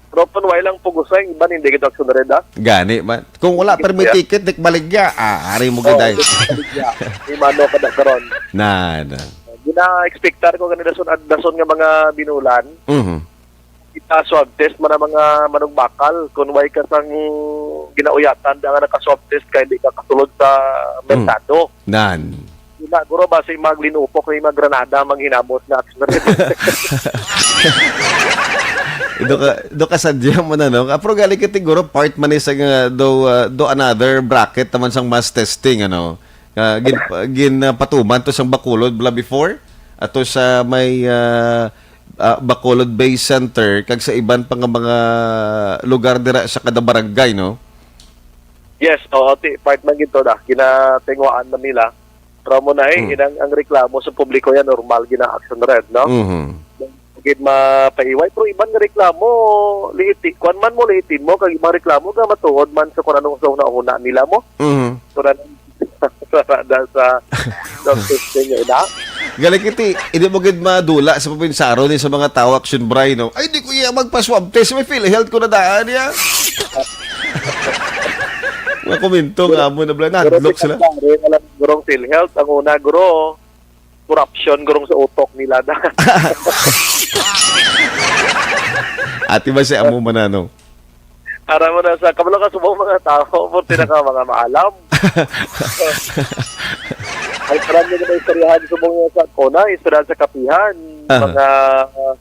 Pero kung wala lang pugusay, iban hindi kita sunod, ah. Gani man. Kung wala Ticket permit kaya. Ticket, di baligya. Ah, ari mo Oh, giday. Di mano ka na karon. Na, na. Gina-expectar ko ganito dason, dason nga mga binulan. Mhm. Kita swab test man ang mga manugbakal. Kung way ka sang ginauyatan, da nga naka-swab test ka, hindi ka kasulod sa Mm. merkado. Nan. Ina, guro, basi maglinupok ni mag granada, manghinamos na action. Do ka, do ka sadya mo na, no? Ah, pero galing ka siguro part man ni sa nga do, ah, do another bracket naman sang mass testing, ano? Ah, gin, gin, ah, patuman to sang Bacolod bala before. Ato sa may, ah, ah, Bacolod Base Center, kag sa iban pa nga mga lugar dira sa kada barangay, no? Yes, oo, ti, part man gid to na. Ginatinguhaan man nila. Pero mo na eh, Hmm. inang ang reklamo sa publiko yan, normal gina-action red, no? Mhm. Gid mapaiway, pero iban nga reklamo, lihiti, kwan man mo, lihitin mo, kag ibang reklamo, nga matuod man sa kung anong sa una-una nila mo. Mhm. Kung anong sa, sa, sa, sa system niya, ina. Galing kiti, hindi mo gid madula sa papinsaro ni sa mga tao, Action Bray, no? Ay, di ko iya magpa-swab test, may PhilHealth ko na daan niya. Mga komento nga mo na bala, Pero nadlock sila. Pare, alam, gurong PhilHealth, ang una, guro, corruption, gurong sa utok nila na. Ati ba si amo man, ano? Aram mo na sa, kabalo ka subong mga tao, mo tinaka mga maalam. Ang tanan nga mga istoryahan subong nga sa kona, istoryahan sa kapihan, Aha. mga, ah,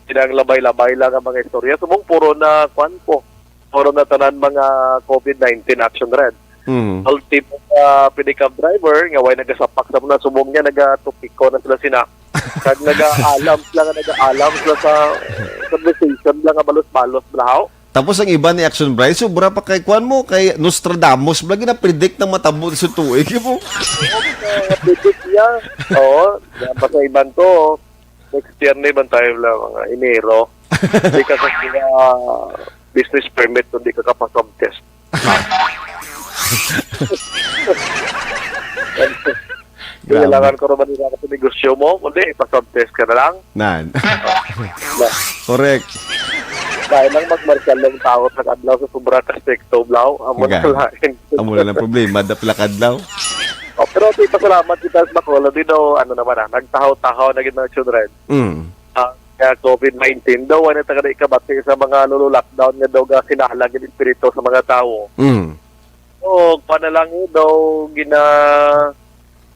pinanglabay-labay lang ang mga istorya. Subong puro na, kwan po, puro na tanan mga covid nineteen action red. Mm. Ultimo nga pedicab driver, nga way nagasapak sa mga subong niya, nagatupiko na sila sina. Kag nagaalam sila nga nagaalam sila sa conversation lang nga balos-balos, blahaw. Tapos ang iba ni Action Bray, sobra pa kay kwan mo, kay Nostradamus, bala ginapredict ng matabo sa tuig mo. Predict niya. Oo, yan pa sa iban to. Next year na iban tayo lang, mga Enero. Hindi ka sa sila business permit kung di ka kapaswab test. Grabe. Kailangan ko naman nila sa negosyo mo, kundi ipaswab test ka na lang. Nan. Na, Correct. Dahil lang magmarsyal lang tao sa adlaw sa sobra ka stricto, blaw. Amo na Nga. lain. Amo na lang problema, da pila kadlaw. Oh, pero okay, pasalamat kita sa Bacolod, di daw, ano naman ah, nagtahaw-tahaw na gid mga children. Mm. Ah, kaya covid nineteen daw, ano taga ikabati sa mga lolo lockdown nga daw ga sinalag yung espiritu sa mga tao. Mm. O, pa na lang eh, daw gina,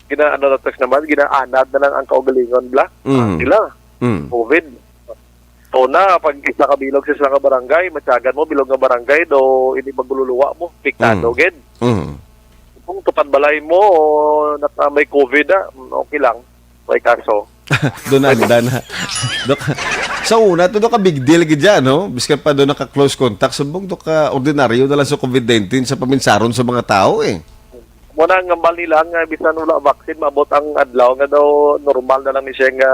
gina, ano na text naman, ginaanad na lang ang kaugalingon, bla. Mm. Ah, sila. Mm. covid. So na, pag isa ka bilog sa isa ka barangay, matyagan mo, bilog nga barangay, do, hindi magluluwa mo, piktado, Mm. gid. Mm. Kung tupad balay mo, o naka may covid, ah, okay lang. May kaso. Doon na, anda na. Dok, sa una, to, dok, ka big deal gid yan, no? Biskan pa doon naka-close contact, subong, dok, ka ordinaryo na lang sa covid nineteen sa paminsaron sa mga tao, eh. Muna nga bali lang nga bisan wala vaccine, maabot ang adlaw nga daw normal na lang ni siya nga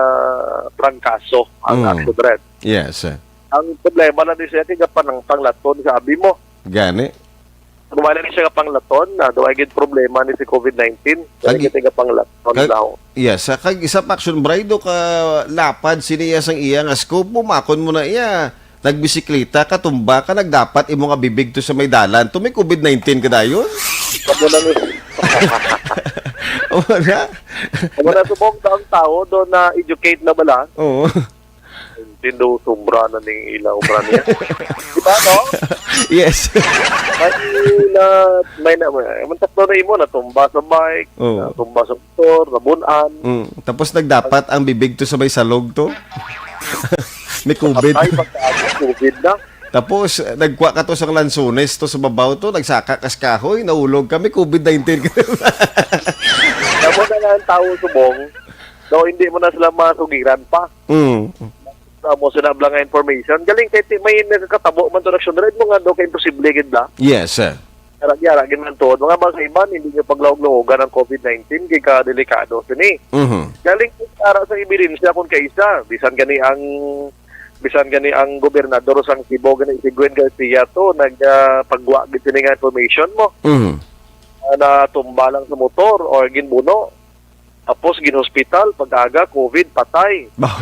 trangkaso ang Mm. action red. Yes, sir. Ang problema na ni siya, kaya panangtang laton sa abi mo. Gani. Problema na ni siya nga panglaton, na daw ay gid problema ni si covid nineteen. Kaya Kagi- gid nga panglaton Kag- daw. Yes, sa kag isa pa action brido ka lapad sini iya sang iya nga scope mo, makon mo na iya. Nagbisikleta ka, tumba ka, nagdapat imo nga bibig to sa may dalan. To may covid nineteen ka dayon? Amo na ni O na? Amo na subong daw ang tao do na educate na bala. Oo. Tindo sobra na ning ilaw, bra niya. Di ba, no? Yes. May na, may na, may, may sakto na imo, natumba sa bike, Oo. natumba sa motor, nabunan. Mm. Tapos nagdapat ang bibig to sa may salog to. May covid. Ay, pagka covid na. Tapos, eh, nagkuha ka to sa lansones to sa babaw to, nagsaka ka sa kahoy, naulog ka, may covid nineteen ka. Tama na nga ang tao subong, daw hindi mo na sila masugiran pa. Mm. Sa mo sila bala nga information. Galing kay ti-, may nakakatabo man to, Action Red, mo nga daw kay imposible gid bala. Yes, sir. Yara-yara gid man to. Mga bang sa iban, hindi niyo paglaog-laogan ang covid nineteen, kay kadelikado sini. Mhm. Galing kay ara sa ebidensya kung kaisa, bisan gani ang, bisan gani ang gobernador sang Cebu, gani si Gwen Garcia to, nag, ah, pagwa gid sini nga information mo. Mhm. Ah, natumba lang sa motor or ginbuno. Tapos ginhospital, pag-aga, covid, patay. Bah.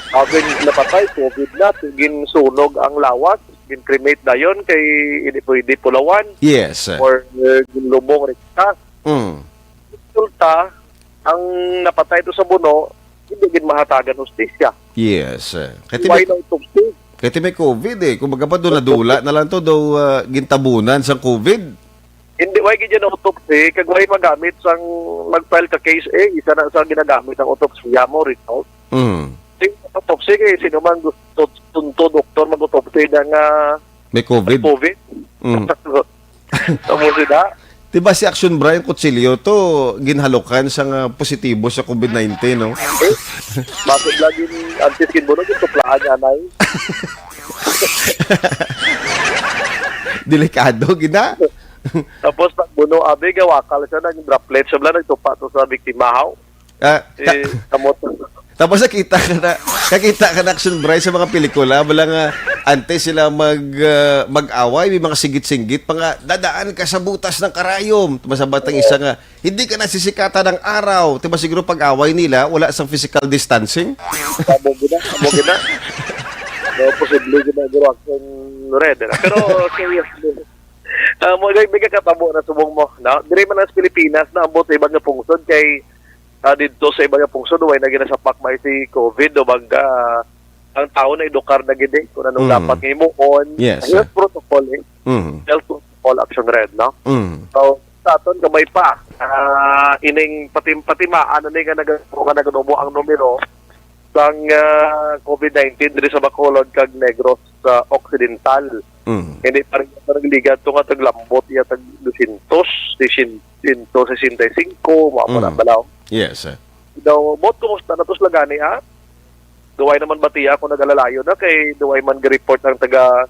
Ako yung napatay, covid na, ginsunog ang lawas, gin-cremate dayon kay hindi pwede pulawan. Yes, sir. Or, uh, ginlubong rekta. Mm. Resulta, ang napatay to sa buno, hindi gid mahatagan hustisya. Yes, sir. Kay ti Why may, na autopsy? Kay ti may covid eh. Kumbaga pa, doon nadula na lang to, daw, ah, gintabunan sa covid. Hindi, why gid yan autopsy? Kag why magamit sang mag-file ka case eh? Isa na sa ginagamit ang autopsy mo result. Mm. Sing autopsy kay sino man gusto, tunto doktor mag-autopsy na nga May covid. covid. Mm. Tapos sila, Di ba si Action Brian Kutsilyo to, ginhalukan sa nga positibo sa covid nineteen, no? Eh, bakit lagi ni antes kin buno, gituplaan niya, anay? Delikado, gina. Tapos pag buno, abi, gawakal siya, nang droplet siya, bala, nagtupa to sa biktima, haw. Ah, ka- Eh, kamot. Tapos nakita ka na, nakita ka na, Action Bray, sa mga pelikula, bala nga, antes sila mag, ah, mag-away, may mga singgit-singgit pa nga, "Dadaan ka sa butas ng karayom." Masabat ang isa nga, "Hindi ka nasisikatan ng araw." Diba siguro pag-away nila, wala sang physical distancing? Amo gina, amo gina. No, posible gina, guro, akong red, eh. Pero, seriously, ah, mo, may, may kakatabo na subong mo, no? Diri man lang sa Pilipinas, naabot sa iba nga pungsod kay, ah, didto sa iba nga pungsod, way na ginasapak may si covid o bag, ah, ang tawo na edukar na gid eh, kung anong Mm. dapat nga himuon. Yes, Health sir. protocol eh. Mm. Health protocol, Action Red, no? Mm. So, sa aton gamay pa, ah, ining patim-, patimaan na ni nga nag-, nga naganubo ang numero sang, ah, COVID nineteen diri sa Bacolod kag Negros sa Occidental. Mm. Hindi pa rin nagligat to nga taglambot iya tag dosyentos, sesenta y cinco, mga Mm. pala, balaw. Yes, sir. Daw, bot, kumusta na to sila gani, ha? Duway naman batiya kung nagalalayo na kay duway man gi-report ang taga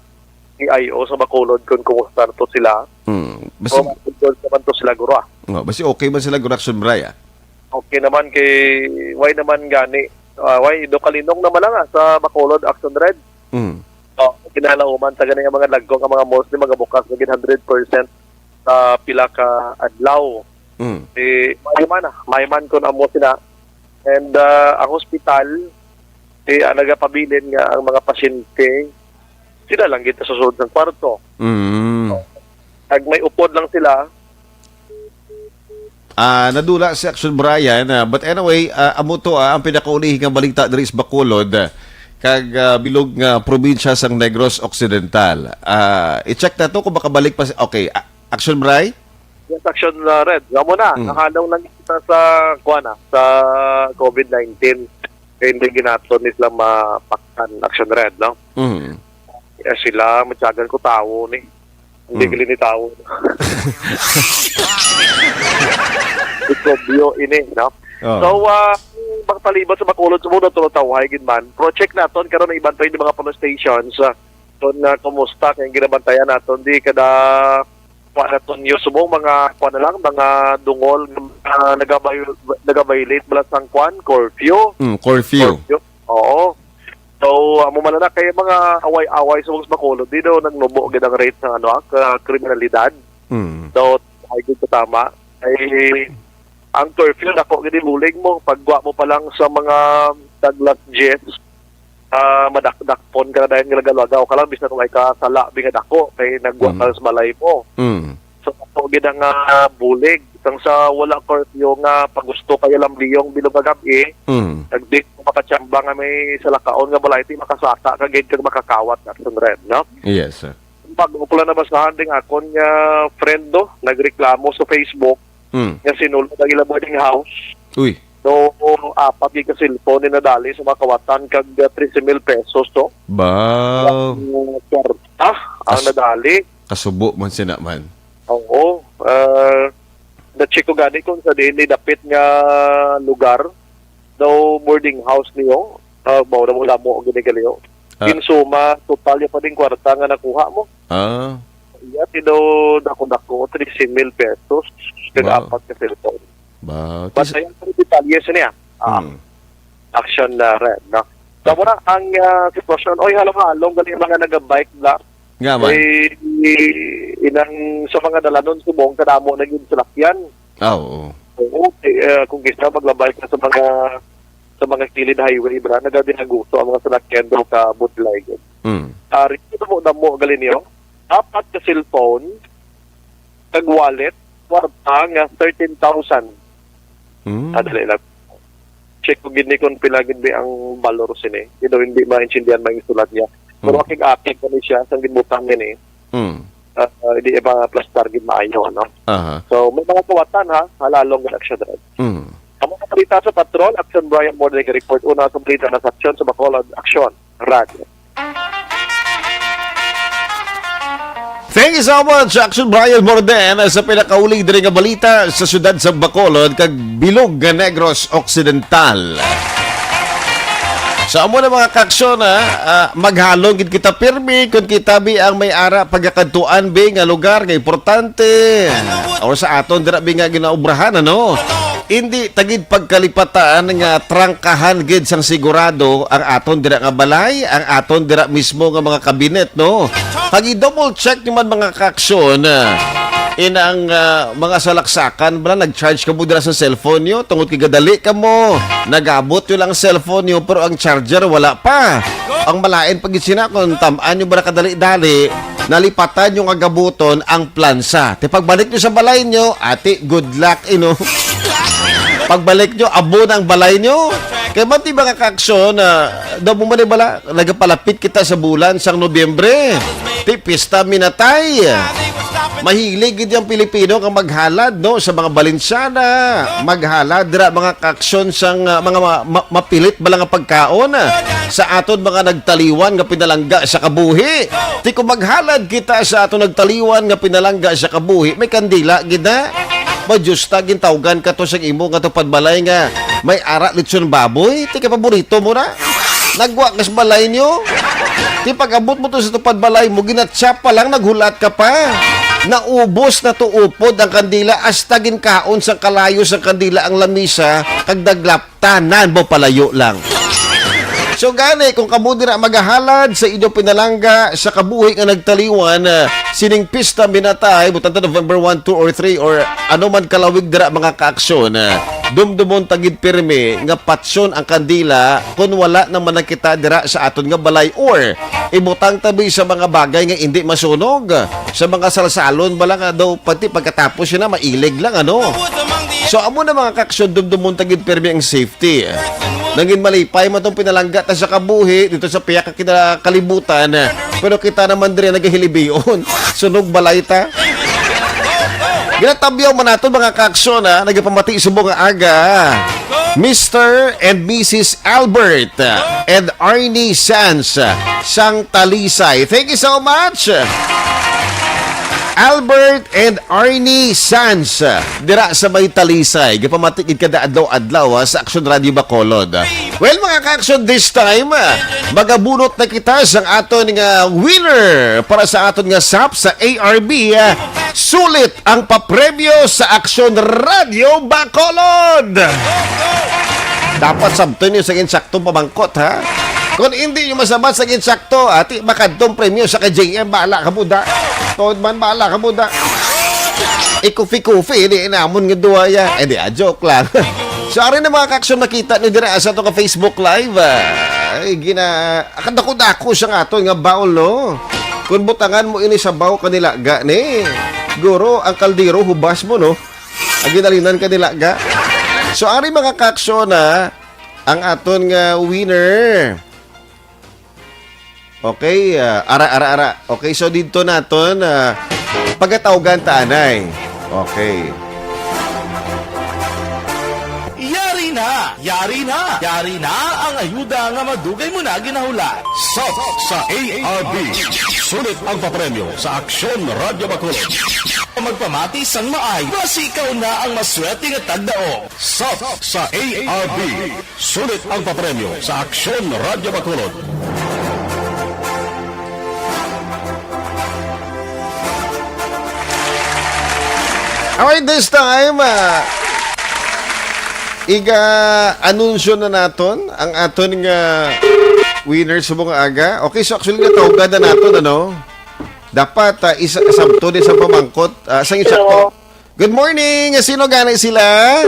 C I O sa Bacolod kung kumusta na to sila. Hmm. Basi, O, good naman to sila, guro, ah. Oh, basi okay man sila, guro, Action Bray, ah? Okay naman kay, why naman gani? Ah, why, do kalinong naman lang, ah, sa Bacolod, Action Red. Hmm. Oh, kinalauman, taga na yung mga lagko, ang mga malls, di magabukas, naging hundred percent sa pila ka adlaw. Mm. Di, maayo man, ah. Maayo man kung amo sila. And, ah, ang hospital, di, ah, nagapabilin nga ang mga pasyente, sila lang gid sa sulod sang kwarto. Mm. Kag may upod lang sila. Ah, nadula si Action Brian, ah, but anyway, ah, amo to, ah, ang pinakaulihi nga balita diri sa Bacolod, ah, kag, ah, bilog nga probinsya sang Negros Occidental. Ah, i-check na to kung makabalik pa si, okay, ah, Action Bray? Yes, Action, uh, Red. Nga mo na, Mm. nahalong lang kita sa, kuwan na, sa COVID nineteen. Kaya hindi ginaton ni sila mapaktan, Action Red, no? Mm. Eh, sila, matyagan ko tawo ni. Hindi Mm. gali ni tawo. Ikobyo ini, no? Oh. So, uh, magpalibot sa Bacolod sa mundo, tulo tawhay gid man. Project naton, karon ang iban pa yung mga police stations, uh, kung, uh, kumusta, kaya ginabantayan naton, di kada kuha na to news mo, mga kuha na lang, mga dungol, ah, nagabay-, nagaviolate bala sang kuan, curfew. Mm, curfew. Curfew. Oo. So, amo man na kay mga away-away sa mga Bacolod, di daw nagnubo gid ang rate sa ano, ah, ka-, kriminalidad. Mm. So, ay gud sa tama. Ay, ang curfew, dako gid bulig mo. Pagwa mo pa lang sa mga tag las diyes, ah, madakdakpon ka na dahil nga nagalaga o ka lang, bisan kung ay ka sala, bi nga dako, kay nagwa Mm. ka sa balay mo. Mm. So, ato gid ang, ah, bulig. Sang sa wala curfew nga pagusto kaya lamliyong bilog nga gab-i, Mm. nagdik mo makatsamba nga may salakaon nga balay, ti makasaka ka gid kag makakawat na Action Red, no? Yes, sir. Bago ko lang nabasahan ding akon nga friend, no, nagreklamo sa Facebook Mm. nga sinulod ang ila boarding house. Uy. So, apat gid ka cellphone ni nadali sa mga kawatan kag, uh, trese mil pesos to. Ba? Ang kwarta ang Kas-, nadali. Kasubo man sina man. Oo. Uh, na-check ko gani kung sa diin ni dapit nga lugar daw boarding house niyo. Uh, mao na mo lamo ang ginigalyo. Ah. In suma, total yung pa ding kwarta nga nakuha mo. Ah. Iya, ti daw dako-dako, trese mil pesos. Kag Wow. apat ka cellphone. Ba, But tis- ayan, ang detalye sa niya. Ah, Hmm. Action na red, no? So, Okay. mura ang, ah, sitwasyon. Oy, halong-halong, gali ang mga nagabike, bla. Nga man. Eh, inang sa mga dalanon subong, kadamo na gyud salakyan. Ah, oo. Oo, eh, ah, kung kisa maglabay ka sa mga, sa mga kilid highway, bra, nagabinaguso ang mga salakyan daw ka budlay. Mm. Ah, rito mo damo gali niyo, apat ka cellphone, kag wallet, kwarta nga thirteen thousand. Mm. Ah, dali lang. Check ko gid ni kung pila gid ni ang balor sini. You know, hindi maintindihan may sulat niya. Pero Mm. akig-akig ko ni siya, sang ginbutang niya ni. Mm. Ah, ah, hindi ipaplastar gid maayo, no? Aha. So, may mga kawatan, ha? Halalong gid action, Red. Mm. Ang mga balita sa Patrol, Action Brian Morning Report. Una sa balita na sa action sa Bacolod, Action Radyo. Thank you so much, Action Brian Morden, sa pinakauli diri nga balita sa siyudad sa Bacolod kag bilog nga Negros Occidental. Sa amo na, mga kaaksyon, ha, ah, maghalong gid kita pirmi kung kita bi ang may ara pagakadtuan bi nga lugar nga importante. O sa aton dira bi nga ginaobrahan, ano? Indi ta gid pagkalipatan nga trangkahan gid sang sigurado ang aton dira nga balay, ang aton dira mismo nga mga kabinet, no? Pag i-double check nyo man, mga kaaksyon, ah, in ang, ah, mga salaksakan, bala, nag-charge ka mo dira sa cellphone nyo, tungod kay gadali ka mo, nagabot nyo lang ang cellphone nyo, pero ang charger wala pa. Ang malain pag sina kung tam-an nyo ba na kadali-dali, nalipatan nyo nga gabuton ang plansa. Ti pagbalik nyo sa balay nyo, ati, good luck, ino. Pagbalik nyo, abo na ang balay nyo. Kay man, di ba nga kaaksyon, ah, daw mo man, di bala, nagapalapit kita sa bulan sang Nobyembre. Ti pista minatay. Mahilig gid ang Pilipino nga maghalad, no, sa mga Balenciaga, maghalad dira mga kaaksyon sang, ah, mga ma-, ma-, mapilit bala nga pagkaon, ah, sa aton mga nagtaliwan nga pinalangga sa kabuhi. Ti kung maghalad kita sa aton nagtaliwan nga pinalangga sa kabuhi, may kandila gid na. Majusta gintawgan ka to sa imo nga tupad balay nga may ara lechon baboy, ti kay paborito mo na. Nagwa kas balay nyo. Ti pag-abot mo to sa tupad balay mo, ginatsap pa lang, naghulat ka pa. Naubos na to upod ang kandila, hasta ginkaon sang kalayo sang kandila ang lamisa, kag daglap tanan mo palayo lang. So gani, kung kamo dira magahalad sa inyo pinalangga sa kabuhi nga nagtaliwan, ah, sining pista minatay, butang ta November one, two, or three, or ano man kalawig dira mga kaaksyon, ah, dumdumon ta gid pirmi nga patyon ang kandila kung wala naman na kita dira sa aton nga balay, or ibutang tabi sa mga bagay nga indi masunog, sa mga salsalon bala nga daw pati pagkatapos yun na mailig lang, ano. So amo na mga kaaksyon, dumdumon ta gid pirmi ang safe ti. Nangin malipay man tong pinalangga ta sa kabuhi dito sa pihak nga kinakalibutan, pero kita naman diri nagahilibion. Sunog balay ta. Ginatabyaw man naton mga kaaksyon, ha, nagapamati subong nga aga, Mister and Missus Albert and Arnie Sanz sang Talisay. Thank you so much. Albert and Arnie Sanz, dira sa may Talisay. Gapamati gid kada adlaw-adlaw, ah, sa Aksyon Radio Bacolod. Well, mga ka-Aksyon, this time, ah, magabunot na kita sang aton nga winner para sa aton nga sap sa A R B, ah. Sulit ang papremyo sa Aksyon Radio Bacolod. Dapat sabton niyo sa insakto pamangkot, ha? Kung hindi niyo masabat sa insakto, ati, makadtong premyo sa kay J M, bahala ka mo da. Tuod man, bahala ka mo da. Ikufi-kufi, di inamon nga duwa ya. Eh, di, ah, joke lang. So, ari na mga ka-Aksyon, makita niyo dira sa ato ka Facebook Live, ah. Ay, gina-, kadako-dako siya nga aton nga baul, no? Kung butangan mo ini sa baw kanila, ga, ni. Guro, ang kaldero, hubas mo, no? Ang ginalinan kanila, ga. So, ari mga ka-Aksyon, ah, ang aton nga winner. Okay, ah, ara, ara, ara. Okay, so dito naton, ah, pagatawgan ta anay. Okay. Yari na! Yari na! Yari na ang ayuda nga madugay mo na ginahulat. Sap sa A R B. Sulit ang papremyo sa Aksyon Radyo Bacolod. Magpamati sang maay, basi ikaw na ang maswerte nga tagdaog. Sap sa A R B. Sulit ang papremyo sa Aksyon Radyo Bacolod. Alright, this time, ah, iga-anunsyo na naton ang aton nga winner sa mga aga. Okay, so actually, natawgan na naton, ano? Dapat, ah, isa, sabto din sa pamangkot. Ah, sa isa Hello. Good morning! Sino gani sila?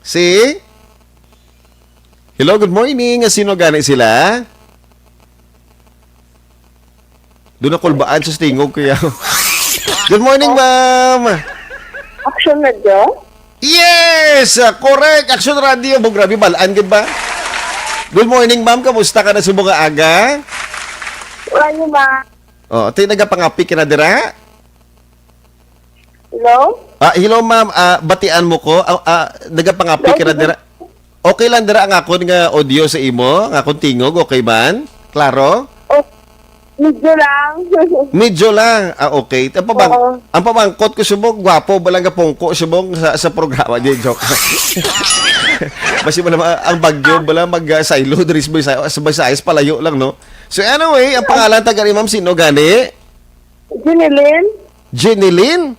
Si? Hello, good morning. Sino gani sila? Doon ako kulbaan sa tingog kaya. Good morning, ma'am. Action Radio? Yes! Ah, correct! Action Radio. Mo, grabe, balaan gid ba? Good morning, ma'am. Kamusta ka na sa mga aga? Wala niyo ba? Oh, ati, nagapangapi ka na dira? Hello? Ah, hello, ma'am. Ah, batian mo ko. Ah, ah, nagapangapi ka na dira. Okay lang dira ang akon nga audio sa imo, ang akon tingog, okay man? Klaro? Oh, medyo lang. Medyo lang. Ah, okay. Ang pabang-, Oo. Ang pamangkot ko subong, gwapo ba lang gapungko subong sa, sa programa? Di, joke. Basi mo naman, ang bagyo ba lang mag, ah, saylo diri sa Visayas, sa Visayas, palayo lang, no? So anyway, ang pangalan ta gani, ma'am, sino gani? Jeneline? Jeneline?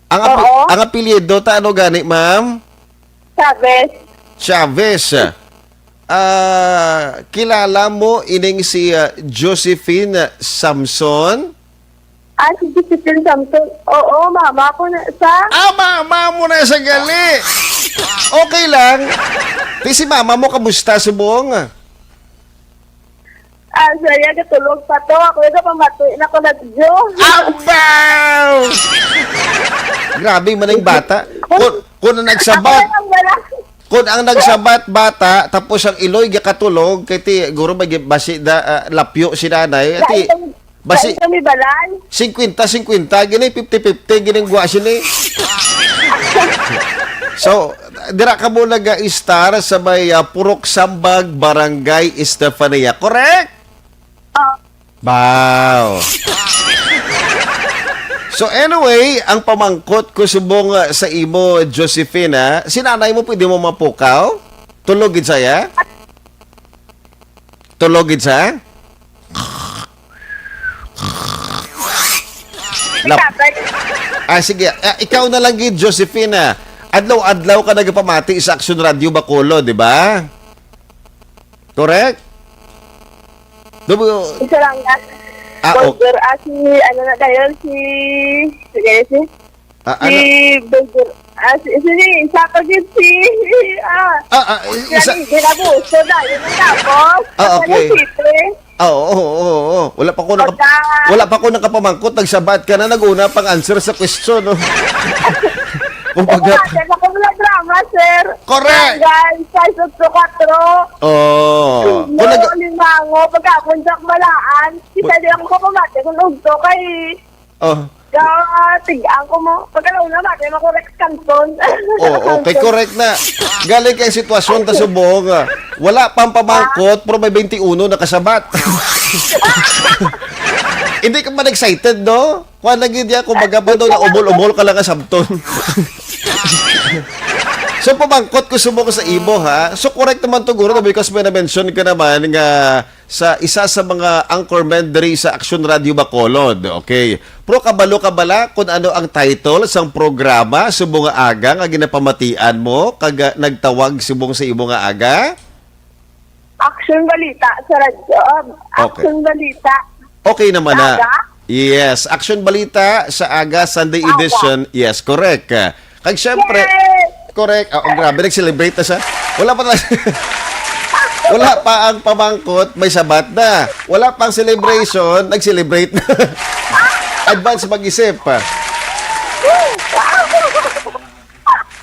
Ang api-, Oo. Ang apelyido ta, ano gani, ma'am? Chavez. Chavez. Ah, kilala mo ining si, ah, Josephine Samson? Ah, si Josephine Samson. Oo, mama ko na sa Ah, mama mo na sa gali. Okay lang. Ti si mama mo, kamusta subong? Ah, saya, gatulog pa to. Ako, yung kapamatuin ako na Diyos. Abaw! Grabe man ang bata. Kung, Kung ang nagsabat, Ako lang wala. Kung ang nagsabat bata, tapos ang iloy gakatulog, kay ti, guro may gi-, basi da, ah, lapyo si nanay, Dahil ti, kami, basi, dahil kami balay. Singkwenta singkwenta, gini, fifty fifty, gini ang guwa sini. So, dira ka mo naga-star sa may, ah, Purok Sambag, Barangay Estefania. Correct? Oh. Wow. So anyway, ang pamangkot ko subong, ah, sa imo, Josefina, si nanay mo pwede mo mapukaw? Tulog gid saya? Tulog gid sa? Lap- Tatay. Ah, sige. Ah, ikaw na lang gid, Josefina. Adlaw-adlaw ka nagapamati sa Action Radio Bacolod, di ba? Correct? Double. Isa lang yan. Ah, okay. Burger, ah, si, ano na dayon, si, sige, si, Ah, ano? Si Burger, ah, si, si, si, isa pa gid si, ah, Ah, ah, si isa. Ano, ginabuso na, yun ang tapos. Ah, okay. Ano, City? Ah, oo, oo, oo, oo. Wala pa ko naka-, Pagka wala pa ko nakapamangkot, nagsabat ka na, nag-una pang answer sa question, no? Kumbaga, Wala, kaya ako wala drama, sir. Correct. Barangay five eight two four. Oh. Kung nag- Limango, pagkapon sa Malaan. Kita di ako kapamati kung ugto kay Oh. Ga, tig-ang ko mo. Pagkalauna, mati mo ko Rex Canton. Oh, okay, correct na. Galing kay sitwasyon ta subong, ah. Wala pang pamangkot, pero may twenty-one nakasabat. Hindi ka man excited, no? Kuha na gid ya, kumbaga pa daw na umol-umol ka lang nga sabton. So, pamangkot ko subong sa imo, ha? So, correct naman to, guro, because may na-mention ka naman nga sa isa sa mga anchorman diri sa Action Radio Bacolod. Okay. Pero kabalo ka bala kung ano ang title sang programa subong nga aga nga ginapamatian mo kag, ah, nagtawag subong sa imo nga aga? Action Balita sa radyo. Um, Okay. Action Balita. Okay naman na. Aga? Yes, Action Balita sa aga, Sunday Aga. edition. Yes, correct. Kag syempre, Yay! correct. Ah, oh, grabe, nag-celebrate na siya. Wala pa na-, wala pa ang pamangkot, may sabat na. Wala pang celebration, nag-celebrate na. Advance mag-isip.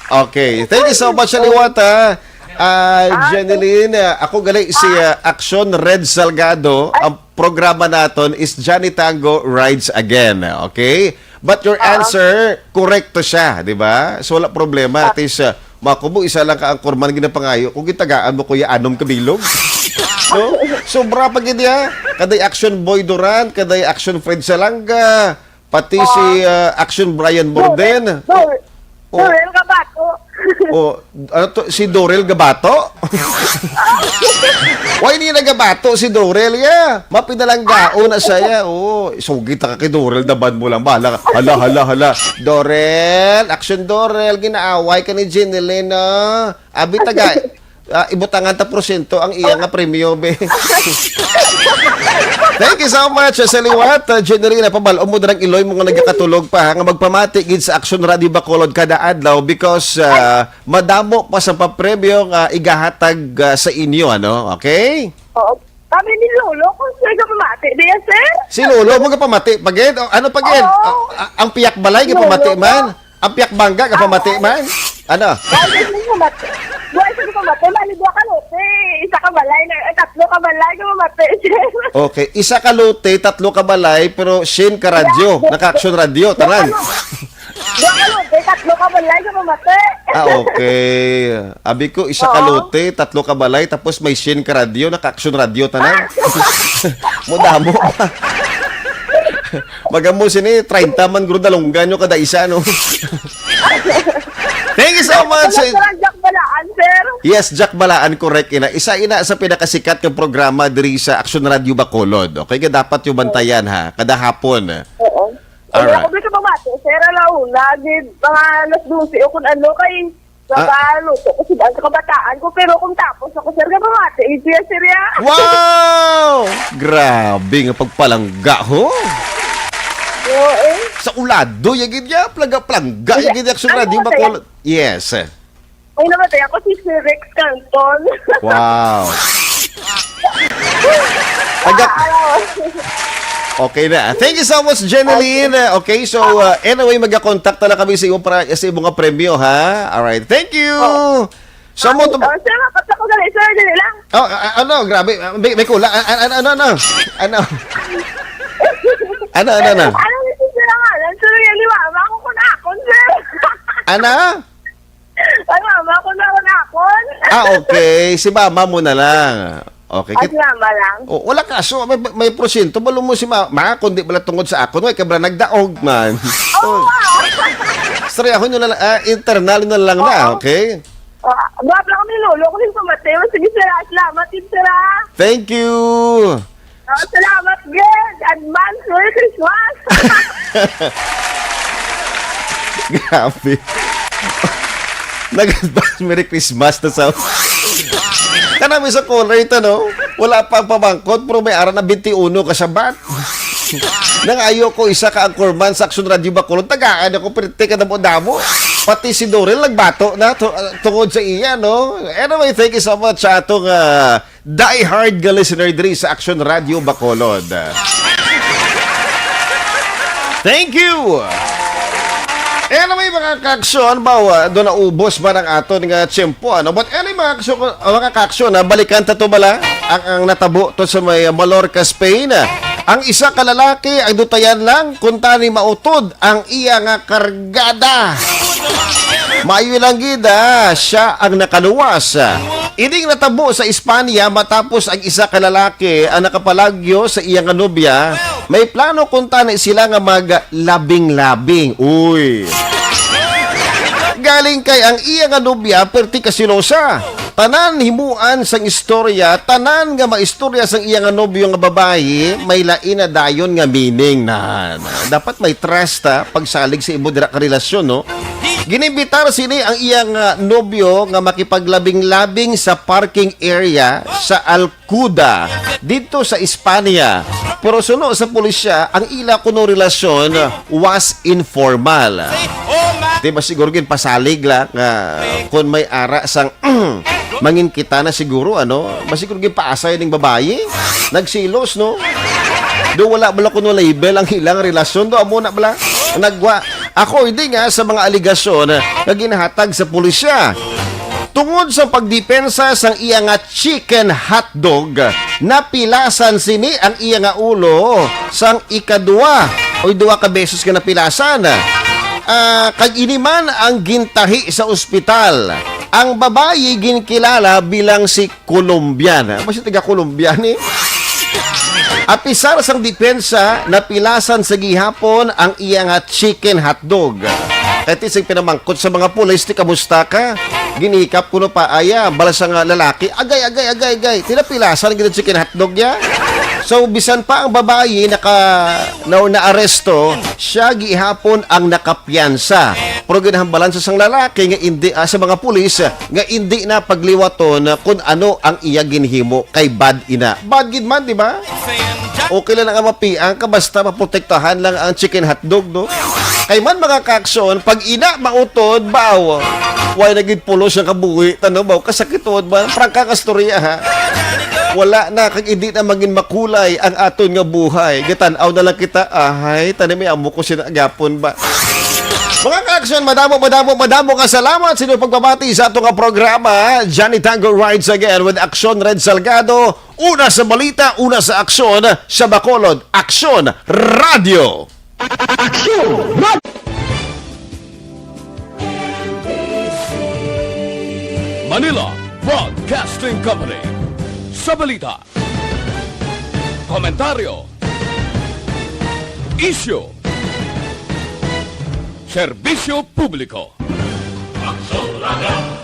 Okay. Thank you so much, Aliwata. Ah, Ah, Jeneline, ah, ako gali si, ah, Action Red Salgado. Ang programa naton is Johnny Tango Rides Again. Okay? But your Oo. answer, correct to siya, di ba? So, wala problema. Ah. At least, ah, makubo, isa lang ka anchorman ginapangayo. Kung gitagaan mo, Kuya, anom ka bilog. No? Sobra pa gid ya. Kaday Action Boy Duran, kaday Action Fred Salanga, pati si, Oo. ah, Action Brian Dorel, Borden. Dor-, Oh. Dorel Gabato. Oh, ano to? Si Dorel Gabato? Why niya nagabato si Dorel, ya? Mapinalanggaon na siya, ya. Oh, sugi ta ka kay Dorel, daban mo lang. Bahala ka. Hala, hala, hala. Dorel, Action Dorel, ginaaway ka ni Jeneline, no? Abi taga, ah, ibutangan ta porsyento ang iya nga premyo, be. Thank you so much, sa liwat, uh, Jeneline. Pabal-o mo dirang iloy mo nga nagakatulog pa, ha, nga magpamati gid sa Action Radio Bacolod kada adlaw because, uh, madamo pa sa papremyo nga igahatag, uh, sa inyo, ano? Okay? Oo. Kami ni Lolo, kung sino ka pamati, di yan, sir? Si Lolo, mo ka pamati pa gid? O, ano pa gid? Oo. A-, a-, ang piyak balay, Lolo gapamati ko. man? Ang piyak bangga, gapamati Ah, man? Ano? Why did you pamati? Why did you pamati? Mali, dua ka lote. Isa ka balay na, eh, tatlo ka balay, gapamati, sir. Okay, isa ka lote, tatlo ka balay, pero shin ka radyo, Yeah, naka-action radio, dua tanan. ka lo-, dua ka lote, tatlo ka balay, gapamati. Ah, okay. Abi ko, isa ka Oo. lote, tatlo ka balay, tapos may shin ka radyo, naka-action radio, tanan. Mudamo. Magamo sini, treinta man guro dalunggan nyo kada isa, no? Thank you so much. Wala, sir, ang Jack Balaan, sir. Yes, Jack Balaan, correct ina. Isa ina sa pinakasikat nga programa diri sa Action Radio Bacolod. Okay, nga dapat yung bantayan, ha, kada hapon. Oo. Alright. Ako, di ka mamati, sir, alauna, gid, mga alas dose o kung ano, kay Ah. Nakaluto ko sila sa kabataan ko, pero kung tapos ako, sir, nga mamati, iya, sir, ya. Wow! Grabe nga pagpalangga, ho? Oo, eh. Sa ulado, ya gid ya, palangga-palangga, ya Hindi, gid ya, sa ano radyo, ba kaya? Bacolod. Yes. Ay, namatay ako, si Sir Rex Canton. Wow. Taga, Wow. Okay na. Thank you so much, Jeneline. Okay, so, uh, anyway, magka-contact na lang kami sa imo pra-, sa imo nga premyo, ha? Alright. Thank you. Oh. So, mo to- Oh, sir, kapag ako dali, sir, dali lang. Oh, a-, a-, ano, grabe. Ah, may, may kula. A-, a-, ano, ano, ano? Ano? Ano, ano, ano? Ano ni sir ang alam? Sir, yan, di ba? Ako ko na akon, sir. Ano? Ay, mama, ako na, ako na, akon. Ah, okay. Si mama mo na lang. Okay. Ah, Kit- si mama lang. Oh, wala kaso, may, may porsyento. Balo mo si mama, kundi bala tungod sa akon, way kabra nagdaog man. Oo, Oh. ah. Istoryahan nyo na lang, ah, internal na lang na, Oo. okay? Ah, buhat lang kami, lolo. Kung hindi pamatay, sige, sir, ah, salamat, sir, ah. Thank you. Ah, salamat, Glenn. Advance Merry Christmas. Grabe. Nag-advance Merry Christmas na sa... Kanami sa caller ito, no? Wala pa ang pamangkot, pero may ara na twenty-one ka sabat. Nangayo ko isa ka anchorman sa Action Radio Bacolod. Tagaan ako, pero teka, damo-damo. Pati si Dorel nagbato na tu-, uh, tungod sa iya, no? Anyway, thank you so much sa atong, uh, diehard nga listener diri sa Action Radio Bacolod. Thank you! Anyway, mga ka-aksyon, bawa, do naubos ba ang aton nga tiyempo, ano? But anyway, mga aksyon, mga ka-aksyon, ha, balikan ta to bala ang, ang natabo to sa may Mallorca, Spain. Ang isa ka lalaki, ang dutayan lang, kung tani mautod ang iya nga kargada. Maayo lang gid, ah, siya ang nakaluwas. Ining natabo sa Espanya matapos ang isa ka lalaki ang nakapalagyo sa iya nga nobya. May plano kuntani sila nga maglabing-labing. Uy. Galing kay ang iya nga nobya, perti ka silosa. Tanan himuan sang istorya, tanan nga maistorya sang iya nga nobyo nga babayi, may lain na dayon nga meaning na. Dapat may trust, ha, pagsalig sa imo dira ka relasyon, no? Ginimbitar sini ang iyang, ah, nobyo nga makipaglabing-labing sa parking area sa Alcuda, didto sa Espanya. Pero suno sa pulisya, ang ila kuno relasyon was informal. Di ba siguro ginpasalig lang nga kung may ara sang mangin kita na siguro, ano? Ba siguro ginpaasay ning babayi? Nagsilos, no? Do wala bala kuno label ang ilang relasyon, do amo na bala nagwa. Ako, hindi nga sa mga aligasyon nga ginahatag sa pulisya. Tungod sa pagdepensa sang iya nga chicken hotdog, napilasan sini ang iya nga ulo sang ikadua, oy, duha ka beses nga napilasan. Ah, kag ini man ang gintahi sa ospital. Ang babayi ginkilala bilang si Colombian. Basi taga Colombia ni. Apisar sang depensa, napilasan sa gihapon ang iya nga chicken hotdog. Kay ti sing pinamangkot sa mga pulis, ti, "Kamusta ka?" Ginhikap kuno pa, aya, bala sa nga lalaki, "Agay, agay, agay, agay." Tinapilasan gid ang chicken hotdog niya. So, bisan pa ang babayi naka, na, naaresto, siya gihapon ang nakapiyansa. Pero ginhambalan sa sang lalaki nga indi, ah, sa mga pulis, ah, nga indi na pagliwaton, ah, kun ano ang iya ginhimo kay bad ina. Bad gid man, di ba? Okay lang nga mapiang ka basta maprotektahan lang ang chicken hotdog, no? Kay man, mga kaaksyon, pag ina mautod, baw, way na gid pulos ang kabuhi, tano, baw, kasakit tuod ba? Prangka nga storya, ha? Wala na, kag indi na mangin makulay ang aton nga buhay. Gatan-aw na lang kita, ahay, tani may amo ko sina agapon ba? Mga kaaksyon, madamo, madamo, madamo nga salamat sa inyong pagpamati sa ato nga programa. Johnny Tango rides again with Aksyon Red Salgado. Una sa balita, una sa aksyon, sa Bacolod, Aksyon Radio. Aksyon Radio! Manila Broadcasting Company. Sa balita, komentaryo, isyu, serbisyo publiko. Aksyon Radio.